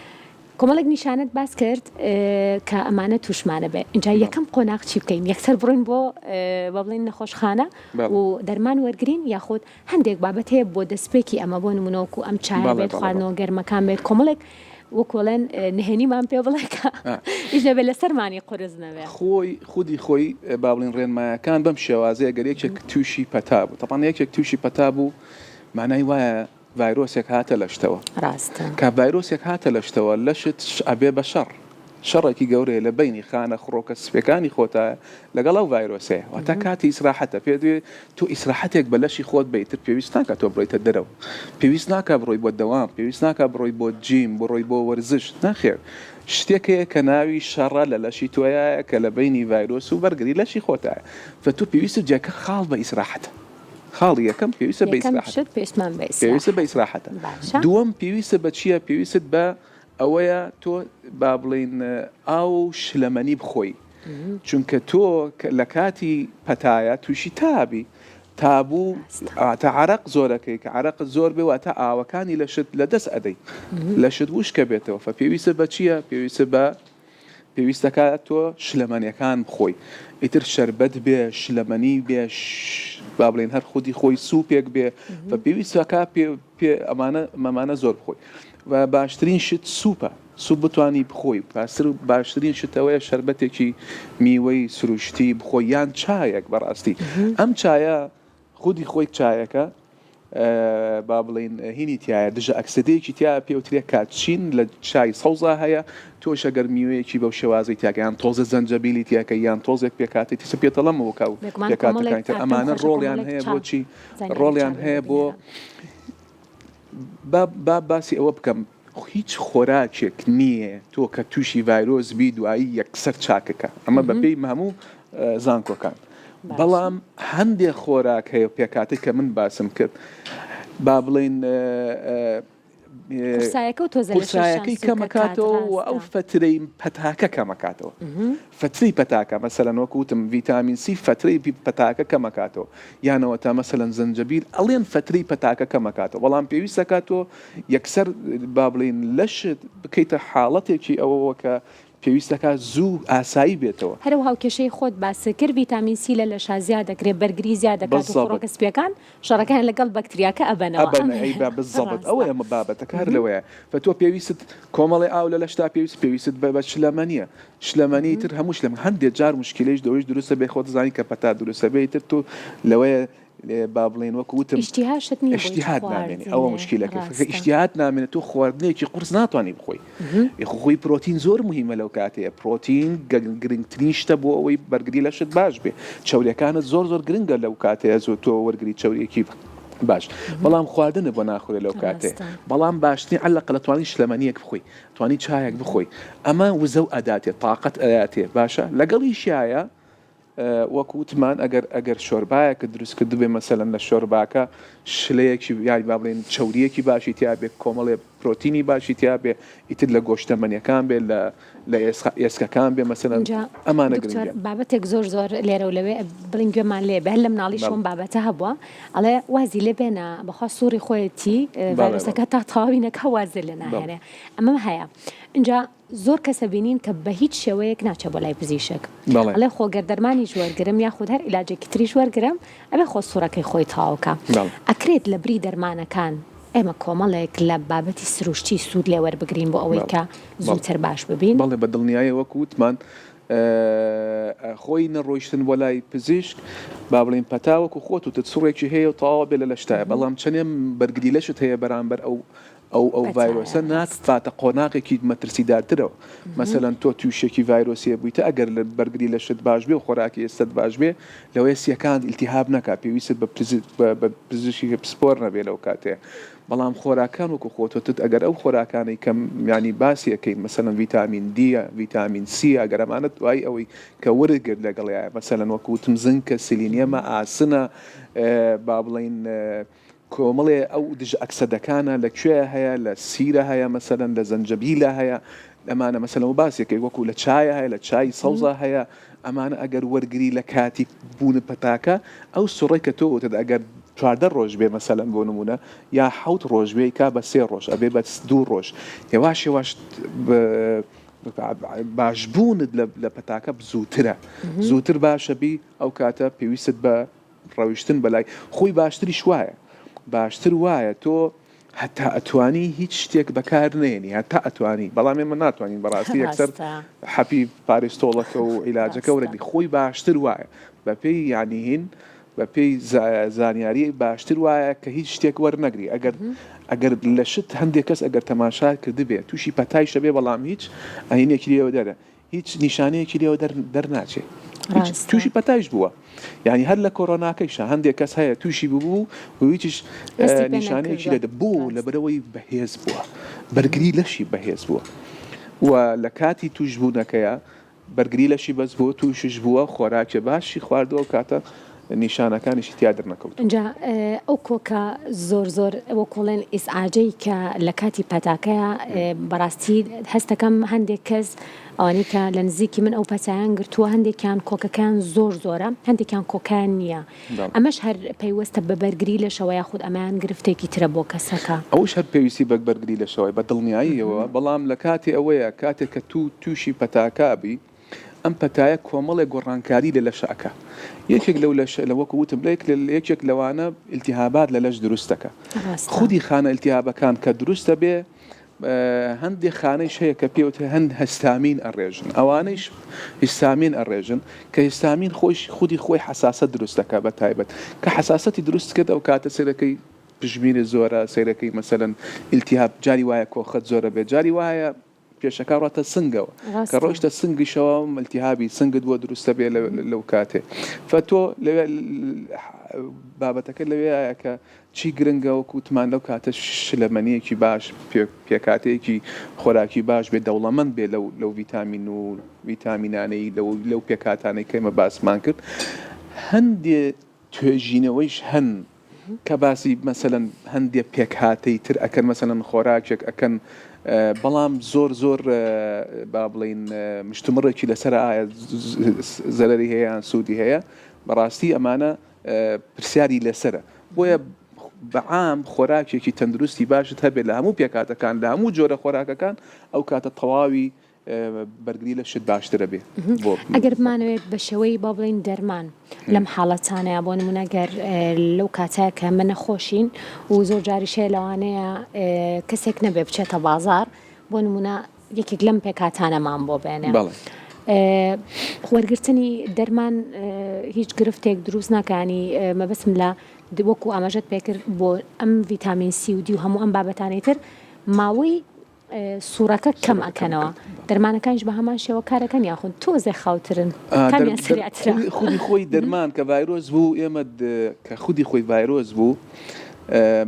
کۆمەڵێک نیشانەت باس کرد کە ئەمانە تووشمانە بێ ئینجا بەڵێ. یەکەم قۆناغ چی بکەین یەکسەر بڕۆین بۆ با بڵێین نەخۆشخانە بەڵێ. و دەرمان وەرگرین یاخود هەندێک بابەت هەیە بۆ دەستپێکی ئەمە بۆ نمونە وەکو ئەم چایە بەڵێ بێت بەڵێ بەڵێ. خواردنەوە گەرمەکان بێت کۆمەڵێک وەکو ئەڵێن نهێنیمان پێ بڵێ کە هیچ نەبێ لەسەرمانی قورس نەبێ. خۆی خودی خۆی با بڵێین ڕێنمایەکان بەم شێوازەیە گەر یەکێک تووشی پەتا بوو تەبعەن یەکێک تووشی پەتا بوو مانای وایە ڤایرۆسێک هاتە لەشتەوە ڕاستە. کە ڤایرۆسێک هاتە لەشتەوە لەشت ئەبێ بە شەڕ شەڕێکی گەورەیە لە بەینی خانە خڕۆکە سپیەکانی خۆتایە لەگەڵ ئەو ڤایرۆسەیە واتا کاتی ئیسراحەتە پێ دوێ تۆ ئیسراحەتێک بە لەشی خۆت بەی تر پێویست ناکا تۆ بڕۆیتە دەرەوە پێویست ناکا بڕۆی بۆ دەوام پێویست ناکا بڕۆی بۆ جیم بڕۆی بۆ وەرزش نەخێر شتێک هەیە کە ناوی شەڕە لە لەشی تۆیایە کە لە بەینی ڤایرۆس و بەرگری لەشی خۆتایە فە تۆ پێویستت جێکە خاڵ بە ئیسراحەتە خاڵی یەکەم پێویستە بە یەکەم ئیسراحەتە شت پێویستمان بە پێویستە ئیسراحەتە بە ئیسراحەتە باشە دووەم پێویستە بە چییە پێویستت بە. ئەوەیە تۆ با بڵێین ئاو و شلەمەنی بخۆی چونکە تۆ لە کاتی پەتایە تووشی تابی تابوو واتە عەرەق زۆرەکەی کە عەرەقت زۆر بێ واتە ئاوەکانی لەشت لە دەست ئەدەی لەشت وشکە بێتەوە فە پێویستە بە چییە پێویستە بە پێویستەکە تۆ شلەمەنیەکان بخۆی ئیتر شەربەت بێ شلەمەنی بێ با بڵێن هەر خودی خۆی سوپێک بێ بە پێویستەکە پێ پێ ئەمانە مەمانە زۆر بخۆی و باشترین شت سوپە سوپ بتانی بخۆی باشتر باشترین شتەوەیە شەربەتێکی میوەی سروشتی بخۆی یان چایەک بەڕاستی ئەم چایە خودی خۆی چایەکە با بڵێین هینی تایە دژە ئەکسدەیەکی تیا پێوترێ کاتچین لە چای سەوزا هەیە تۆش ئەگەر میوەیەکی بەو شێوازەی تیاکە یان تۆزە زەنجەبیلی تیاکە یان تۆزێک پێکاتی تیسە پێتەڵەم وکە و بێگومان کۆمەڵێک پێکاتەکانی تر ئاکام ئەمانە خۆشە ڕۆڵیان کۆمەڵێک هەیە چا بۆچی زانیاری ڕۆڵیان چا هەیە بۆ بینەران. با با باسی ئەوە بکەم هیچ خۆراکێک نییە تۆ کە تووشی ڤایرۆس بی دوایی یەکسەر چاکەکە ئەمە بەپێی هەموو زانکۆکان بەڵام هەندێک خۆراک هەیە پێکاتی کە من باسم کرد با بڵین قورسایەکە و تۆزە قورسایەکەی کەمەکاتەوە و ئەو فەترەی پەتاکە کەمەکاتەوە فەترەی پەتاکە مەسەلەن وەکو وتم ڤیتامین سی فەترەی پەتاکە کەمەکاتەوە یانەوە تا مەسەلەن زەنجەبیل ئەڵێن فەترەی پەتاکە کەمەکاتەوە بەڵام پێویستەکات تۆ یەکسەر با بڵێین لەشت بکەیتە حاڵەتێکی ئەوەوە کە پێویستەکات زوو ئاسایی بێتەوە. هەر ئەو هاوکێشەی خۆت باست کرد ڤیتامین سی لە لەشا زیاد دەکرێت بەرگری زیاد دەکات و بالضبط. خڕۆکە سپیەکان شەڕەکەیان لەگەڵ بەکتریاکە ئەبەنەوە ئەبەنە ئەمەیە ئەی بە بالضبط ڕاستە. ئەوەیە بابەتەکە هەر لەوەیە فە تۆ پێویستت کۆمەڵێ ئاو لە لەشتا پێویست پێویستت بە بە شلەمەنیە شلەمەنی تر هەموو شلەمە هەندێ جار موشکیلەیش دەوەیش دروستە بێ خۆت دەزانی کە پەتا دروستە بێ ئیتر تۆ لەوەیە با بڵێین وەکو وتم ئیشتیهاشت نییە بۆ هیچ ئیشتیهات نامێنێ ئەوە خواردنێ موشکیلەکە فکە ڕاستە. ئیشتیهات نامێنێ تۆ خواردنێکی قورس ناتوانی بخۆی خۆ خۆی پرۆتین زۆر مهمە لەو کاتەیە پرۆتین گرنگترین شتە بۆ ئەوەی بەرگری لەشت باش بێ چەوریەکانت زۆر زۆر گرنگە لەو کاتەیە زۆر تۆ وەرگری چەوریەکی باش بەڵام خواردنە بۆ ناخورێ لەو کاتێ ڕاستە. بەڵام باشترین عەلەقە لە توانی شلەمەنیەک بخۆی توانی چایەک بخۆی ئەمە وزە و ئەداتێ تاقەت ئەیاتێ باشە لەگەڵیشیایە وەک وتمان ئەگەر ئەگەر شۆربایەکت دروست کردبێ مەسەلەن لە شۆرباکە شلەیەکی یانی با بڵێین چەورییەکی باشی تیا بێ کۆمەڵێ پرۆتینی باشی تیا بێ ئیتر لە گۆشتەمەنیەکان بێ لە لە ئێسکەکان بێ مەسەلەن ئینجا ئەمانە دکتۆر گرنگن. بابەتێک زۆر زۆر لێرە و لەوێ بڵین گوێمان لێ بێ هەر لە مناڵیش بەڵێ. ئەم بابەتە هەبووە ئەڵێ وازی لێ بێنە بەخوا سوڕی خۆیەتی بەڵێ بەڵێ. ڤایرۆسەکە تا تەواوی نەکا وازێ لێ بەڵێ. ناهێنێ ئەمەم هەیە ئینجا زۆر کەس ئەبینین کە بە هیچ شێوەیەک ناچێ بۆ لای پزیشک بەڵێ. ئەڵێ خۆ گەر دەرمانیش وەرگرم یاخود هەر عیلاجێکی تریش وەرگرم ئەبێ خۆ سوڕەکەی خۆی تەواو کا بەڵێ. ئەکرێت لە بری دەرمانەکان ئێمە کۆمەڵێک لە بابەتی سروشتی سوود لێ وەربگرین بۆ ئەوەی بەڵێ. کە بەڵێ. زووتر باش ببین؟ بەڵێ بە دڵنیاییەوە وەک وتمان خۆی نەڕۆیشتن بۆ لای پزیشک با بڵێین پەتا وەکو خۆت وتت سوڕێکی هەیە و تەواو بێ لە لەشتایە بەڵام چەنێ بەرگری لەشت هەیە بەرامبەر ئەو ئەو ئەو ڤایرۆسە ناتباتە قۆناغێکی مەترسیدارترەوە مەسەلەن تۆ تووشێکی ڤایرۆسیە بوویتە ئەگەر لە بەرگری لەشت باش بێ و خۆراکی ئێستەت باش بێ لەوەیە سیەکانت ئیلتیهاب نەکا پێویستت بە بە پزیشکی پسپۆر نەبێ لەو کاتەیە بەڵام خۆراکان وەکو خۆت وتت ئەگەر ئەو خۆراکانەی کە یانی باسی ئەکەین مەسەلەن ڤیتامین دیە ڤیتامین سیە ئەگەر ئەمانە دوای ئەوەی کە ورت گرت لەگەڵیایە مەسەلەن وەکو وتم زنکە سیلینیەمە ئاسنە با بڵێین کۆمەڵێ ئەو دژە ئەکسەدەکانە لە کوێ هەیە لە سیرە هەیە مەسەلەن لە زەنجەبیلە هەیە ئەمانە مەسەلەن و باسێکەی وەکو لە چایە هەیە لە چای سەوزا هەیە ئەمانە ئەگەر وەرگری لە کاتی بوون پەتاکە ئەو سوڕەی کە تۆ وتت ئەگەر 14 ڕۆژ بێ مەسەلەن بۆ نمونە یا حەوت ڕۆژ بێ کا بە سێ ڕۆژ ئەبێ بە دوو ڕۆژ هێواش هێواش باشبوونت لە پەتاکە زووترە زووتر باشە بی ئەو کاتە پێویستت بە ڕەویشتن بەلای خۆی باشتریش وایە باشتر وایە تۆ هەتا ئەتوانی هیچ شتێک بەکار نێنی هەتا ئەتوانی بەڵام ئێمە ناتوانین بەڕاستی یەکسەر حەپی پارێستۆڵەکە و عیلاجەکە وەرەگری خۆی باشتر وایە بەپێی یعنی هین بەپێی زانیاری باشتر وایە کە هیچ شتێک وەرنەگری ئەگەر ئەگەر لە شت هەندێک کەس ئەگەر تەماشا کردبێ تووشی پەتای شەبێ بەڵام هیچ ئەهینێکی لێوە دەرە هیچ نیشانەیەکی لێوە دەرناچێ هیچ تووشی پەتایش بووە یعنی هەر لە کۆرۆناکەیشە هەندێک کەس هەیە تووشی ببوو و هیچیش نیشانەیەکی لێ بوو لەبەرەوەی بەهێز بووە بەرگری لەشی بەهێز بووە و لە کاتی توش بوونەکەیە بەرگری لەشی بەس بووە تووشش بووە خۆراکێ باشی خواردووە کاتە. نیشانەکانیشی تیا دەرنەکەوتوون. ئینجا ئەو کۆکە زۆر زۆر وەکوڵێن ئیزعاجەی کە لە کاتی پەتاکەیا بەڕاستی هەستەکەم هەندێک کەس ئەوانەی کە لە نزیکی من ئەو پەتایان گرتووە هەندێکیان کۆکەکەیان زۆر زۆرە هەندێکیان کۆکەیان نییە ئەمەش هەر پەیوەستە بە بەرگری لەشەوە یاخود ئەمەیان گرفتێکی ترە بۆ کەسەکە؟ ئەوەش هەر پێویستی بە بەرگری لەشەوەیە بە دڵنیاییەوە بەڵام لە کاتی ئەوەیە کاتێک کە تو تووشی پەتاکە ئەبی ئەم پەتایە کۆمەڵێک گۆڕانکاری لە لەشە ئەکا یەکێک لەو لەشە لە وەکو وتم لە یەکێک لەوانە ئیلتیهابات لە لەش دروست دەکا خودی خانە ئیلتیهابەکان کە دروست دەبێ هەندێک خانەیش هەیە کە پێ وترێ هەند هستامین ئەڕێژن ئەوانەیش هستامین ئەڕێژن کە هستامین خۆیش خودی خۆی حەساسەت دروست دەکا بە تایبەت کە حەساسەتی دروست کرد ئەو کاتە سەیرەکەی پژمینت زۆرە سەیرەکەی مەسەلەن ئیلتیهاب جاری وایە کۆخەت زۆرە بێت جاری وایە پێشەکە ڕاتە سنگەوە کە ڕۆیشتە سنگیشەوە ئیلتیهابی سنگت بۆ دروستە بێ لەو کاتێ فەتۆ لەوێ بابەتەکە لەوێیە کە چی گرنگە وەکو وتمان لەو کاتە شلەمەنیەکی باش پێکهاتەیەکی خۆراکی باش بێت دەوڵەمەند بێت لەو لەو ڤیتامین و ڤیتامینانەی لەو لەو پێکهاتانەی کە ئێمە باسمان کرد هەندێ توێژینەوەیش هەن کە باسی مەسەلەن هەندێ پێکهاتەی تر ئەکەن مەسەلەن خۆراکێک ئەکەن بەڵام زۆر زۆر با بڵین مشتومڕێکی لەسەر ئایا زەرەری هەیە یان سوودی هەیە بەڕاستی ئەمانە پرسیاری لەسەرە بۆیە بە عام خۆراکێکی تەندروستی باشت هەبێت لە هەموو پێکهاتەکان لە هەموو جۆرە خۆراکەکان ئەو کاتە تەواوی بەرگری لەشت باشترە بێ بۆ ئەگەر بمانەوێت بە شێوەی با بڵێین دەرمان لەم حاڵەتانەیە بۆ نمونە گەر لەو کاتە کە مە نەخۆشین و زۆر جاریش هەیە لەوانەیە کەسێک نەبێ بچێتە بازار بۆ نمونە یەکێک لەم پێکهاتانەمان بۆ بێنێ بەڵێ. وەرگرتنی دەرمان هیچ گرفتێک دروست ناکا یانی مەبەستم لە وەکو ئاماژەت پێکرد بۆ ئەم ڤیتامین سی و دی و هەموو ئەم بابەتانەی تر ماوەی سوڕەکە کەم ئەکەنەوە دەرمانەکانیش بە هەمان شێوە کارەکەن یاخود تۆزێ خاوترن کامیان سریعترە؟ خودی خۆی دەرمان کە ڤایرۆس بوو ئێمە کە خودی خۆی ڤایرۆس بوو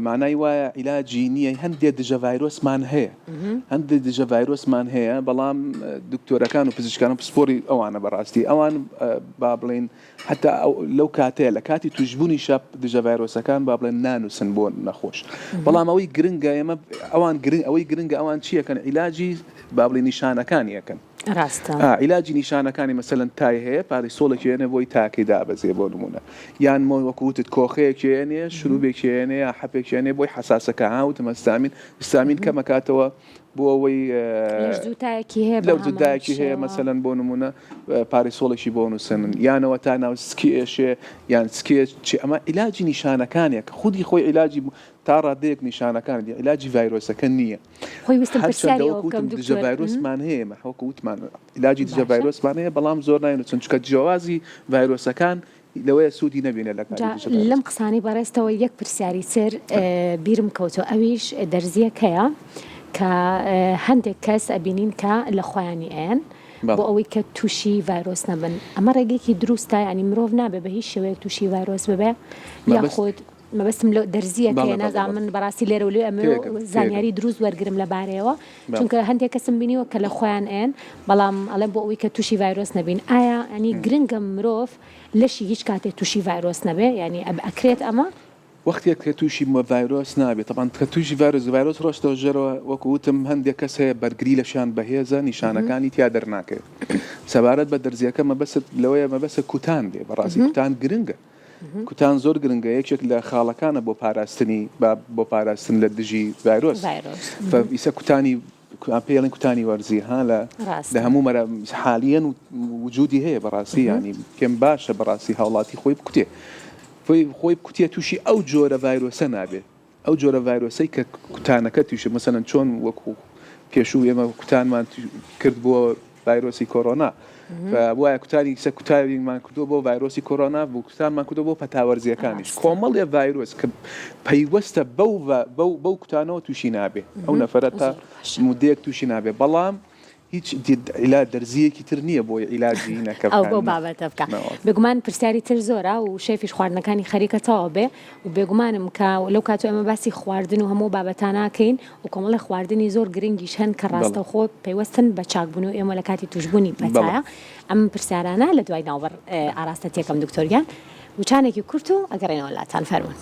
مانای وایە عیلاجی نییە هەندێ دژە ڤایرۆسمان هەیە هەندێک دژە ڤایرۆسمان هەیە بەڵام دکتۆرەکان و پزیشکان و پسپۆری ئەوانە بەڕاستی ئەوان با بڵین حتا لەو کاتەیە لە کاتی توشببوونی شەپ دژە ڤایرۆسەکان با بڵێن نانووسن بۆ نەخۆش بەڵام ئەوەی گرنگە ئێمە ئەوان گرنگ ئەوەی گرنگە ئەوان چیەکەن عیلاجی با بڵێ نیشانەکانی یەکەن ڕاستە. ئا عیلاجی نیشانەکانی مەسەلەن تای هەیە پاریسۆڵێکی هێنێ بۆی تاکەی دابەزێ بۆ نموونە یان مۆ وەکو وتت کۆخەیەکی هێنێ شروبێکی هێنێ یا حەپێکی هێنێ بۆی حەساسەکە ها وتم هستامین هستامین کەم ئەکاتەوە بۆ ئەوەی لەش زوو تایەکی هەیە بە لەو هەمان تایەکی هەیە شێوە. مەسەلەن بۆ نموونە پاریسۆڵێکی بۆ نووسن یانەوە تا ناو سکی ئێشێ یان سکێ چی ئەمە عیلاجی نیشانەکانێک خودی خۆی عیلاجی تا ڕادەیەک نیشانەکانی عیلاجی ڤایرۆسەکە نییە. خۆی ویستم هەرچەندە پرسیاری ئەوە وەکو بکەم وتم دژە دکتۆر ڤایرۆسمان هەیە ئێمە وەکو وتمان عیلاجی دژە باشە ڤایرۆسمان هەیە بەڵام زۆر ناینوسن چونکە جیاوازی ڤایرۆسەکان لەوەیە سوودی نەبینێت لە کاتی جا دژە ڤایرۆس. لەم قسانەی بەڕێزتەوە یەک پرسیاری تر بیرم کەوتەوە ئەویش دەرزیەک هەیە کە هەندێک کەس ئەبینین کە لە خۆیانی ئەیەن بۆ بەڵێ. ئەوەی کە تووشی ڤایرۆس نەبن ئەمە ڕێگەیەکی دروستە یانی مرۆڤ نابێ بە هیچ شێوەیەک تووشی ڤایرۆس ببێ مەبەست یاخود مەبەستم لە دەرزییەک بەڵێ هەیە بەڵێ نازانم بەڵێ من بەڕاستی لێرە و لێ ئەمەوێ تێگەم تێگەم زانیاری دروست وەرگرم لە بارەیەوە بەڵێ چونکە هەندێک کەسم بینیوە کە لە خۆیان ئەیەن بەڵام ئەڵێن بۆ ئەوەی کە تووشی ڤایرۆس نەبین ئایا ینی گرنگە مرۆڤ لەشی هیچ کاتێ تووشی ڤایرۆس نەبێ یانی ئەکرێت ئەمە؟ وەختێک کە تووشی ڤایرۆس نابێت تەبعەن کە تووشی ڤایرۆس ڤایرۆس ڕۆشتەوە ژێرەوە وەکو وتم هەندێک کەس هەیە بەرگری لەشیان بەهێزە نیشانەکانی تیا دەرناکەوێت سەبارەت بە دەرزیەکە مەبەست لەوەیە مەبەست کوتان بێ بەڕاستی کوتان گرنگە کوتان زۆر گرنگە یەکێک لە خاڵەکانە بۆ پاراستنی بۆ پاراستن لە دژی ڤایرۆس ئیسە کوتانی پێڵین کوتانی وەرزی ها لە لە هەموو مەرە حالیەن وجودی هەیە بەڕاستی ینی پێم باشە بەڕاستی هاوڵاتی خۆی بکوتێ خۆی بکوتێ تووشی ئەو جۆرە ڤایرۆسە نابێت ئەو جۆرە ڤایرۆسەی کە کوتانەکە تووشی مەسەلەن چۆن وەکو پێشوو ئێمە کوتانمان کرد بۆ ڤایرۆسی کۆرۆنا وایە کوتانی سە کوتاویمان کردو بۆ ڤایرۆسی کۆرۆنا بۆ کوتانمان کردو بۆ پەتاوەرزیەکانیش کۆمەڵێ ڤایرۆس کە پەیوەستە بەو بەو بەو کوتانەوە تووشی نابێ ئەو نەفرە تا مدەیەک تووشی نابێ بەڵام هیچ عیلا دەرزییەکی تر نییە بۆی عیلاجی هینەکە ئەو بکا بەو نا بابەتە بکا. نەوەڵا. بێگومان پرسیاری تر زۆرە و شێفیش خواردنەکانی خەریکە تەواو بێ و بێگومانم کە لەو کاتەوە ئێمە باسی خواردن و هەموو بابەتانە ئەکەین و کۆمەڵێ خواردنی زۆر گرنگیش هەن کە بەڵێ. ڕاستەوخۆ پەیوەستن بە چاکبوونەوەی ئێمە لە کاتی تووشبوونی بەڵێ. پەتایە. ئەم پرسیارانە لە دوای ناوبڕ ئاراستە تێکەم دکتۆر گیان. وچانێکی کورت و ئەگەڕێنەوە لاتان فەرموون.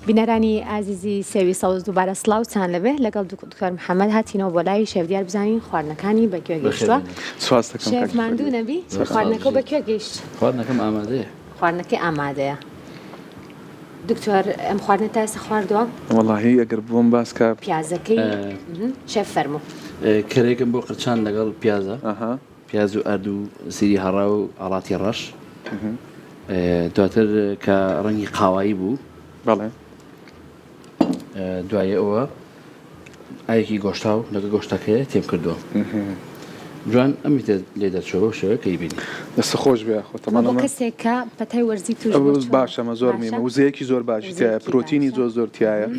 بینەرانی ئازیزی سێوی سەوز دووبارە سڵاوتان لەبێ لەگەڵ دکتۆر محەممەد هاتینەوە بۆ لای شێف دیار بزانین خواردنەکانی بە کوێ گەیشتووە سواز دەکەم شێف کاک ماندوو فەرید. نەبی زۆر خواردنەکە سڵاو بە کوێ گەیشت خواردنەکەم ئامادەیە خواردنەکەی ئامادەیە دکتۆر ئەم خواردنە تا ئێستا خواردووە وەڵاهی ئەگەر بۆم باس کە پیازەکەی شێف فەرموو کەرێکم بۆ قرچان لەگەڵ پیازە ئەها پیاز و ئارد و سیری هەڕا و ئاڵاتی ڕەش دواتر کە ڕەنگی قاوایی بوو بەڵێ دوای ئەوە ئایەکی گۆشتاو لەگە گۆشتەکەی تێم کردووە جوان ئەمی لێ دەرچوە بەو شێوەیە کە ئەیبینی. دەست خۆش بێ خۆ تەمان بۆ ئەمە کەسێک کە پەتای وەرزی توش بوو چۆن باشە ئەمە زۆر باشە مهمە وزەیەکی زۆر باشی تیایە وزەیەکی پرۆتینی باشە زۆر زۆر تیایە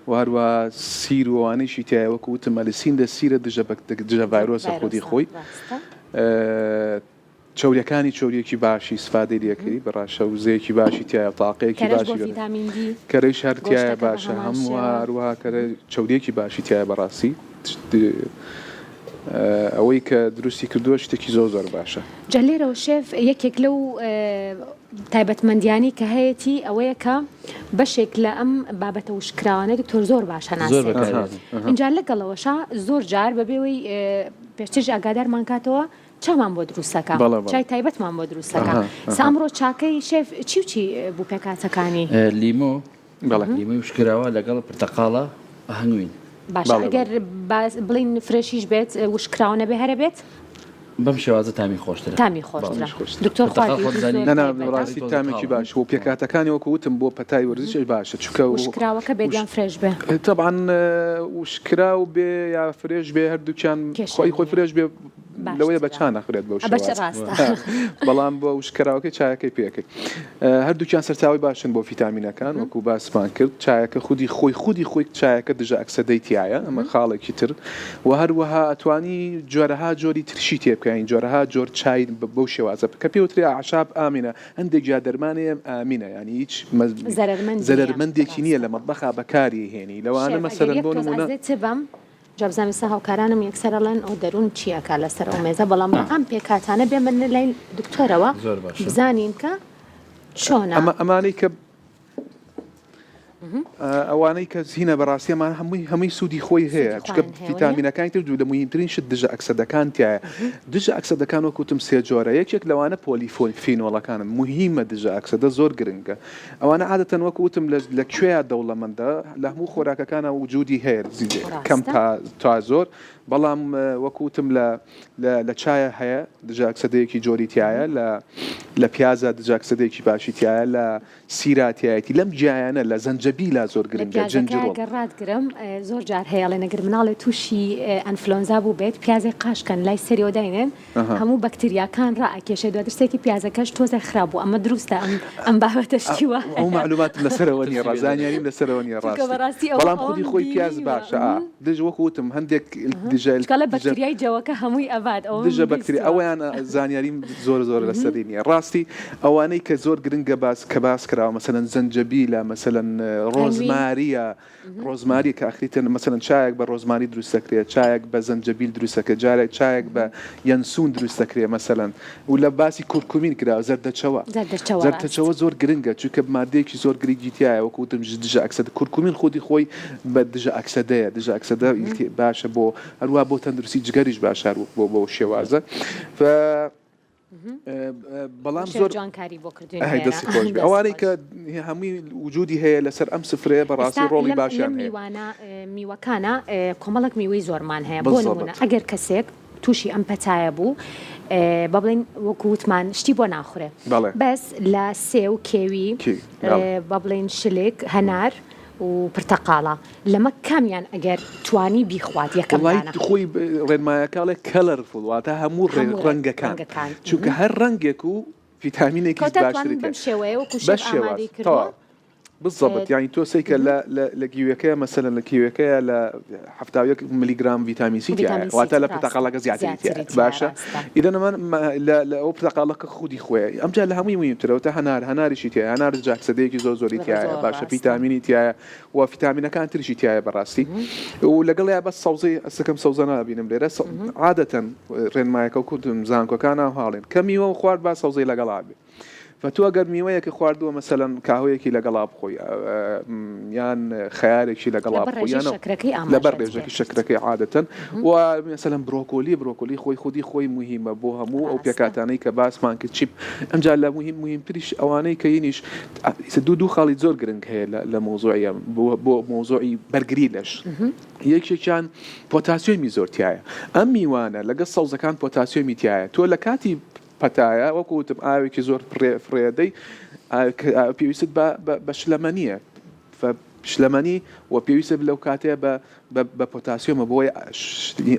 و هەروەها سیر و ئەوانەیشی تیایە وەکو وتم ئەلسین لە سیرە دژە بەک دژە دژە ڤایرۆسە خودی ڤایرۆسە خۆی ڕاستە چەوریەکانی چەوریەکی باشی ئیسفادەی لێکەی بەڕاشە وزەیەکی باشی تیایە تاقەیەکی کەرەش بۆ باشی ڤیتامین دی کەرەیش هەر تیایە گۆشتەکە بە باشە هەمان هەم شێوە هەروەها کەرە چەوریەکی باشی تیایە بەڕاستی ئەوەی کە دروستی کردووە شتێکی زۆر زۆر باشە. جا لێرەوە شێف یەکێک لەو تایبەتمەندیانەی کە هەیەتی ئەوەیە کە بەشێک لە ئەم بابەتە وشککراوانە دکتۆر زۆر باش زۆر هەناسێت بەکارێت. ئینجا لەگەڵەوەشا زۆر جار بەبێ وەی پێشتریش ئاگادارمان کاتەوە چامان بۆ دروستەکا بەڵێ بەڵێ. چای تایبەتمان بۆ دروستەکا ئەها سا ئەها. ئەمڕۆ چاکەی شێف چی و چی بوو پێکهاتەکانی؟ لیمۆ بەڵێ. لیمۆی وشککراوە لەگەڵ پرتەقاڵە هەنگوین. باشە بەڵێ ئەگەر بەڵێ. باس بڵێین fresh یش بێت وشککراوە نەبێ هەرە بێت؟ بەم شێوازە تامی خۆشترە. تامی خۆشترە. تامیش خۆشترە. دکتۆر پرتەقاڵ خواردی خۆت وتی زانی زۆر نا نا تایبەتە. بەڕاستی تۆزە تامێکی تاڵە. باش بۆ پێکهاتەکانی وەکو وتم بۆ پەتای وەرزیش باشە چونکە وشکراوەکە بێت وش یان fresh بێ؟ تەبعەن وشکراو بێ یا fresh بێ هەردووکیان کێشە خۆی خۆی نییە. fresh بێ لەوەیە بە باشترە. چا نەخورێت بەو بە چ شێوازە ڕاستە. بەڵام بۆ وشکراوەکەی چایەکەی پێ ئەکەی هەردووکیان سەرچاوەی باشن بۆ فیتامینەکان وەکو باسمان کرد چایەکە خودی خۆی خودی خۆی چایەکە دژە ئەکسەدەی تیایە ئەمە خاڵێکی تر و هەروەها ئەتوانی جۆرەها جۆری ترشی تێ بکەین جۆرەها جۆر چای بەو شێوازە کە پێوترێ ئەعشاب ئامینە هەندێک گیا دەرمانەیە ئامینە یانی هیچ زەرەرمەند نییە زەرەرمەندێکی نییە ڕاستە. لە مەتبەخا بەکاری هێنی لەوانە شێف ئەگەر مەسەلەن یەک بۆ تۆز نمونە ئەزێت بەم جا بزانم ئێستا هاوکارانم یەکسەر ئەڵێن ئەو دەروون چی ئەکا لەسەر ئەو مێزە بەڵام با ئەم پێکهاتانە بێمە لای دکتۆرەوە زۆر باشە. بزانین کە چۆنە. ئەمە ئەمانەی کە ئەوانەی کە هینە بەڕاستی ئەمان هەمووی هەمووی سوودی خۆی هەیە سوودی چونکە خۆیان هەیە وەنیە؟ فیتامینەکانی تر دوو لە موهیمترین شت دژە ئەکسەدەکان تیایە دژە ئەکسەدەکان وەک وتم سێ جۆرە یەکێک لەوانە پۆلیفینۆڵەکانن موهیمە دژە ئەکسەدە زۆر گرنگە ئەوانە عادەتەن وەک وتم لە لە کوێیا دەوڵەمەندە لە هەموو خۆراکەکانا وجودی هەیە کەم ڕاستە. تا تا زۆر بەڵام وەک وتم لە لە لە چایە هەیە دژە ئەکسەدەیەکی جۆری تیایە لە لە پیازە دژە ئەکسەدەیەکی باشی تیایە لە سیرا تیایەتی لەم گیایانە لە زەنجەبیلا زۆر لە گرنگە پیازەکە جنجڕۆڵ. گەر ڕاتگرم زۆر جار هەیە ئەڵێن ئەگەر مناڵێ توشی ئەنفلۆنزا بووبێت پیازێک قاش کەن لای سەریەوە داینێن هەموو بەکتریاکان ڕائەکێشێ دواتر سێکی پیازەکەش تۆزێک خراپ بوو ئەمە دروستە ئەم ئەم بابەتە شتی وا ئەو هەیە مەعلوماتم لەسەرەوە نییە ڕا ترسی لێ زانیاریم دەرەچێت. لەسەرەوە نییە چونکە ڕاستی بەڕاستی ئەوە بەڵام خودی ئەوەم خۆی پیاز بینیوە باشە ئا دژ وەکو وتم هەندێک دژە چونکە ئەڵێ دژە بەکتریای جەوەکە هەمووی ئەبات ئەوەم دژە بەکتریا بیستووە ئەوەیان زانیاریم زۆر زۆر لەسەری نییە ڕاستی ئەوانەی کە زۆر گرنگە باس کە باس کراوە مەسەلەن زەنجەبیلە مەسەلەن هەنگوین ڕۆزماریە ڕۆزماری کە ئەخریتە مەسەلەن چایەک بە ڕۆزماری دروست دەکرێت چایەک بە زەنجەبیل دروست دەکرێت جارێک چایەک بە یەنسوون دروست دەکرێت مەسەلەن و لە باسی کورکومین کرا زەردەچەوە زەردەچەوە ڕاست. زەردەچەوە زۆر گرنگە چونکە مادەیەکی زۆر گرنگی تیایە وەکو وتم دژە ئەکسەدە کورکومین خودی خۆی بە دژە ئەکسەدەیە دژە ئەکسەدە باشە بۆ هەروە بۆ تەندروستی جگەریش باشە هەر بۆ بۆ شێوازە ف بەڵام شێف زۆر جوان کاری بۆ کردوین ئەی لێرە دەستی خۆش بێ دەست ئەوانەی خۆش. کە هەمووی وجودی هەیە لەسەر ئەم سفرەیە بەڕاستی ئێستا ڕۆڵی لەم لەم باشیان هەیە میوانە میوەکانە کۆمەڵێک میوەی زۆرمان هەیە بۆ نمونە بالضبط ئەگەر کەسێک تووشی ئەم پەتایە بوو با بڵێین وەکو وتمان شتی بۆ ناخورێ بەڵێ بەس لە سێو کێوی کی بەڵێ با بڵێین شلک هەنار و پرتەقاڵە لەمە کامیان ئەگەر توانی بیخوات یەکەم وەڵایی دانە؟ خۆی ڕێنمایەکە ئەڵێ Colorful واتە هەموو هەموو ڕەنگەکان ڕەنگەکان چونکە هەر ڕەنگێک و فیتامینێکیش کەواتە باشتری ئەتوانن تێ بەم شێوەیە وەکو بە شێف شێواز ئامادەی کردووە تەواو. بالضبط یانی تۆ سەیکە لە لە لە گیوەکەیە مەسەلەن لە کیوەکەیە لە 71 ملیگرام ڤیتامین سی تیایە واتە لە پرتەقاڵەکە زیاتری تیایە باشە ئیدەن ئەمە لە لە ئەو پرتەقاڵەکە خودی خۆیە ئەمجا لە هەمووی مهمترەوە تا هەنار هەناریشی تیایە هەنار جاکسەدەیەکی زۆر زۆری تیایە باشە فیتامینی تیایە و فیتامینەکان تریشی تیایە بەڕاستی و لەگەڵیا بەس سەوزەی ئەسەکەم سەوزە نابینم لێرە عادەتەن ڕێنمایەکە و کوردم زانکۆکان هاڵێن کە میوە و خوارد با سەوزەی لەگەڵا بێ فە تۆ ئەگەر میوەیەکی خواردووە مەسەلەن کاهۆیەکی لەگەڵا بخۆی یان خەیارێکی لەگەڵا لەبەر بخۆی ڕێژەی یان شەکرەکەی لەبەر ئاماژەت ڕێژەکی پێ کرد. شەکرەکەی عادەتەن و مەسەلەن برۆکۆلی برۆکۆلی خۆی خودی خۆی موهیمە بۆ هەموو ئەو ڕاستە. پێکهاتانەی کە باسمان کرد چیپ ئەمجا لە موهیم موهیمتریش ئەوانەی کە ینیش ئیسە دوو دوو خاڵی زۆر گرنگ هەیە لە لە مەوزوعی ئەم بۆ بۆ مەوزوعی بەرگری لەش یەکێکیان پۆتاسیۆمی زۆر تیایە ئەم میوانە لەگەڵ سەوزەکان پۆتاسیۆمی تیایە تۆ لە کاتی پەتایە وەکو وتم ئاوێکی زۆر فڕێدەی پێویستت بە شلەمەنیە شلەمەنی و پێویستە لەو کاتەیە بە بە پۆتاسیۆمە بۆی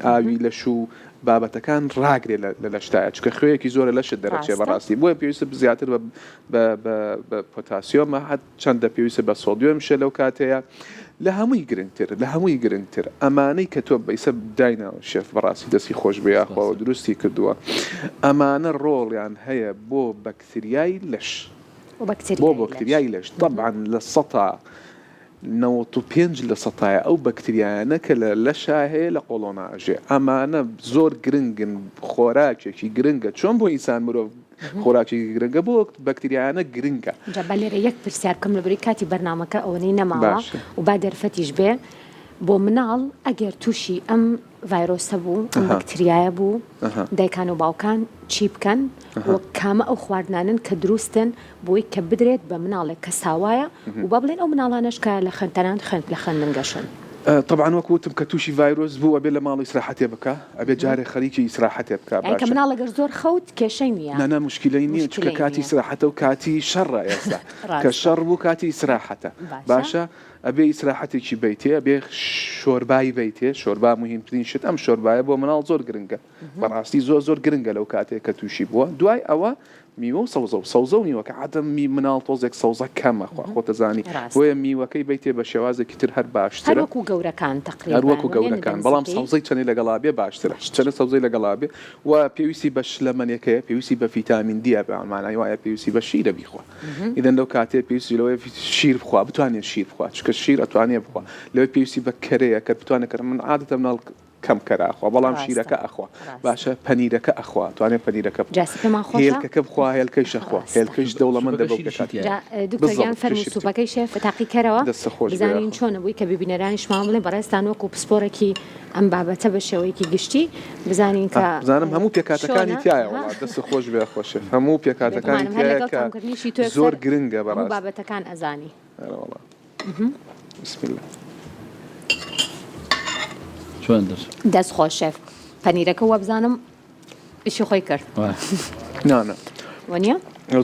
ئاوی لەش و بابەتەکان ڕاگرێ لە لەشتایە چکە خوێیەکی زۆرە لەشت دەرەچێ بەڕاستی بۆیە پێویستە زیاتر بە پۆتاسیۆمە هەت چەندە پێویستە بە سۆدیۆمیشە لەو کاتەیە لە هەمووی گرنگتر لە هەمووی گرنگتر ئەمانەی کە تۆ بەیسە دایناوە شێف بەڕاستی دەستی خۆش بێ یاخوا و دروستی کردووە ئەمانە ڕۆڵیان هەیە بۆ بەکتریای لەش بۆ بەکتریای لەش تەبعەن لە سەتا 95 لە سەتایە ئەو بەکتریایانە کە لە لەشا هەیە لە قۆڵۆنا ئەژێ ئەمانە زۆر گرنگن خۆراکێکی گرنگە چۆن بۆ ئینسان مرۆڤ خۆراکێکی گرنگە بۆ بەکتریایانە گرنگە. جا با لێرە یەک پرسیار بکەم لەبەرەی کاتی بەرنامەکە ئەوەنەی نەماوە باشە. و با دەرفەتیش بێ بۆ مناڵ ئەگەر تووشی ئەم ڤایرۆسە بوو ئەم ئەها. بەکتریایە بوو ئەها. دایکان و باوکان چی بکەن ئەها. و کامە ئەو خواردنانەن کە دروستن بۆی کە بدرێت بە مناڵێک کە ساوایە و با بڵێن ئەو مناڵانەش کە لە خوێند تەنانەت خوێند لە خوێندنگەشن. تەبعەن وەکو وتم کە تووشی ڤایرۆس بوو ئەبێ لە ماڵ ئیسراحەتێ بکا ئەبێ جارێ خەریکی ئیسراحەتێ بکا یانی کە باشە. مناڵ ئەگەر زۆر خەوت کێشەی نییە؟ نا نا موشکیلەی نییە چونکە موشکیلەی کاتی نییە. ئیسراحەتە و کاتی شەڕە ئێستا کە ڕاستە. شەڕ بوو کاتی ئیسراحەتە باشە. باشە ئەبێ ئیسراحەتێکی بەیتێ ئەبێ شۆربای بەیتێ شۆربا موهیمترین شت ئەم شۆربایە بۆ مناڵ زۆر گرنگە بەڕاستی زۆر زۆر گرنگە لەو کاتەیە کە تووشی بووە دوای ئەوە میوە و سەوزە و سەوزە و میوەکە عادەم می مناڵ تۆزێک سەوزە کەمە خوا خۆتەزانی ڕاستە. بۆیە میوەکەی بەیتێ بە شێوازێکی تر هەر هەر باشترە وەکو گەورەکان هەر تەقریبەن وەکو وەنیە گەورەکان بەڵام نزیکەی سەوزەی چەنێ لەگەڵا بێ باشترە باشترە. چەنێ سەوزەی لەگەڵا بێ و پێویستی بە شلەمەنیەکەیە پێویستی بە فیتامین دیە بە مانای وایە پێویستی بە شیرە بیخوا ئیدەن لەو کاتەیە پێویستی لەوەیە شیر بخوا بتوانێ شیر بخوا چونکە شیر ئەتوانێ بخوا لەوەی پێویستی بە کەرەیە کە بتوانێ کەرە من عادەتەن مناڵ کەم کەرە ئەخوا بەڵام ڕاستە شیرەکە ئەخوا ڕاستە. باشە پەنیرەکە ئەخوا توانێ پەنیرەکە بخوا جا سپێمان خۆشە هێلکەکە بخوا هێلکەیش ئەخوا ڕاستە. هێلکەیش دەوڵەمەندە سوپەکە بەو شیریشی پێکهاتە تیایە. جا دکتۆر گیان بالضبط فەرموو شیری تیا سوپەکەی شێف تاقی کەرەوە دەستت خۆش بێ بزانین یاخوا. چۆنە بووی کە ببینەرانیشمان بڵێن بەڕێزتان وەکو پسپۆڕێکی ئەم بابەتە بە شێوەیەکی گشتی بزانین ئا کە بزانم هەموو پێکهاتەکانی چۆنە تیایە ها وەڵا دەستت خۆش بێ یاخوا شێف هەموو پێکهاتەکانی بێگومانم هەر تیایە لەگەڵ کە تامکردنیشی تۆ زۆر یەکسەر گرنگە هەموو بەڕاستی. بابەتەکان ئەزانی. ئەرێ وەڵا بسم اللە. چۆن دەست. دەست خۆش شێف پەنیرەکە وابزانم ئیشی خۆی کرد. نا نا. وەنیە؟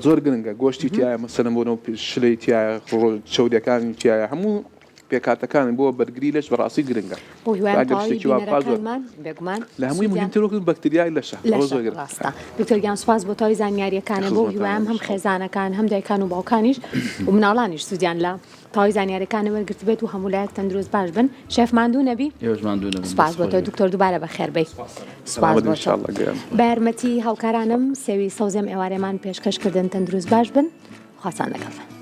زۆر گرنگە گۆشتی تایە مەسەلەن بۆ نەو شلەی تایە شەوریەکانی تایە هەموو پێکهاتەکانی بۆ بەرگری لەش بەڕاستی گرنگە بۆ هیوایان ئەگەر تەواوی شتێکی وا بخوا زۆر بینەرەکانمان بێگومان لە هەمووی سوودیان مهمتر وەکو بەکتریای لەشە ئەوە لەشە زۆر گرنگە ڕاستە دکتۆر گیان سوپاس بۆ تەواوی زانیاریەکانە بۆ خزمەتانە هیوایم هەم ان شاء الله. خێزانەکان هەم دایکان و باوکانیش و مناڵانیش سوودیان لە تەواوی زانیاریەکانە وەرگرتبێت و هەموو لایەک تەندروست باش بن شێف ماندوو نەبی ئێوەش ماندوو نەبن سوپاس دەست بۆ خۆش تۆ بێت. دکتۆر دووبارە بەخێر بێی سوپاس سەلامەت بۆ ان تۆ شاء الله گیان. بە یارمەتی هاوکارانم سێوی سەوزێم ئێوارێمان پێشکەش کردن تەندروست باش بن خواتان لەگەڵ بن.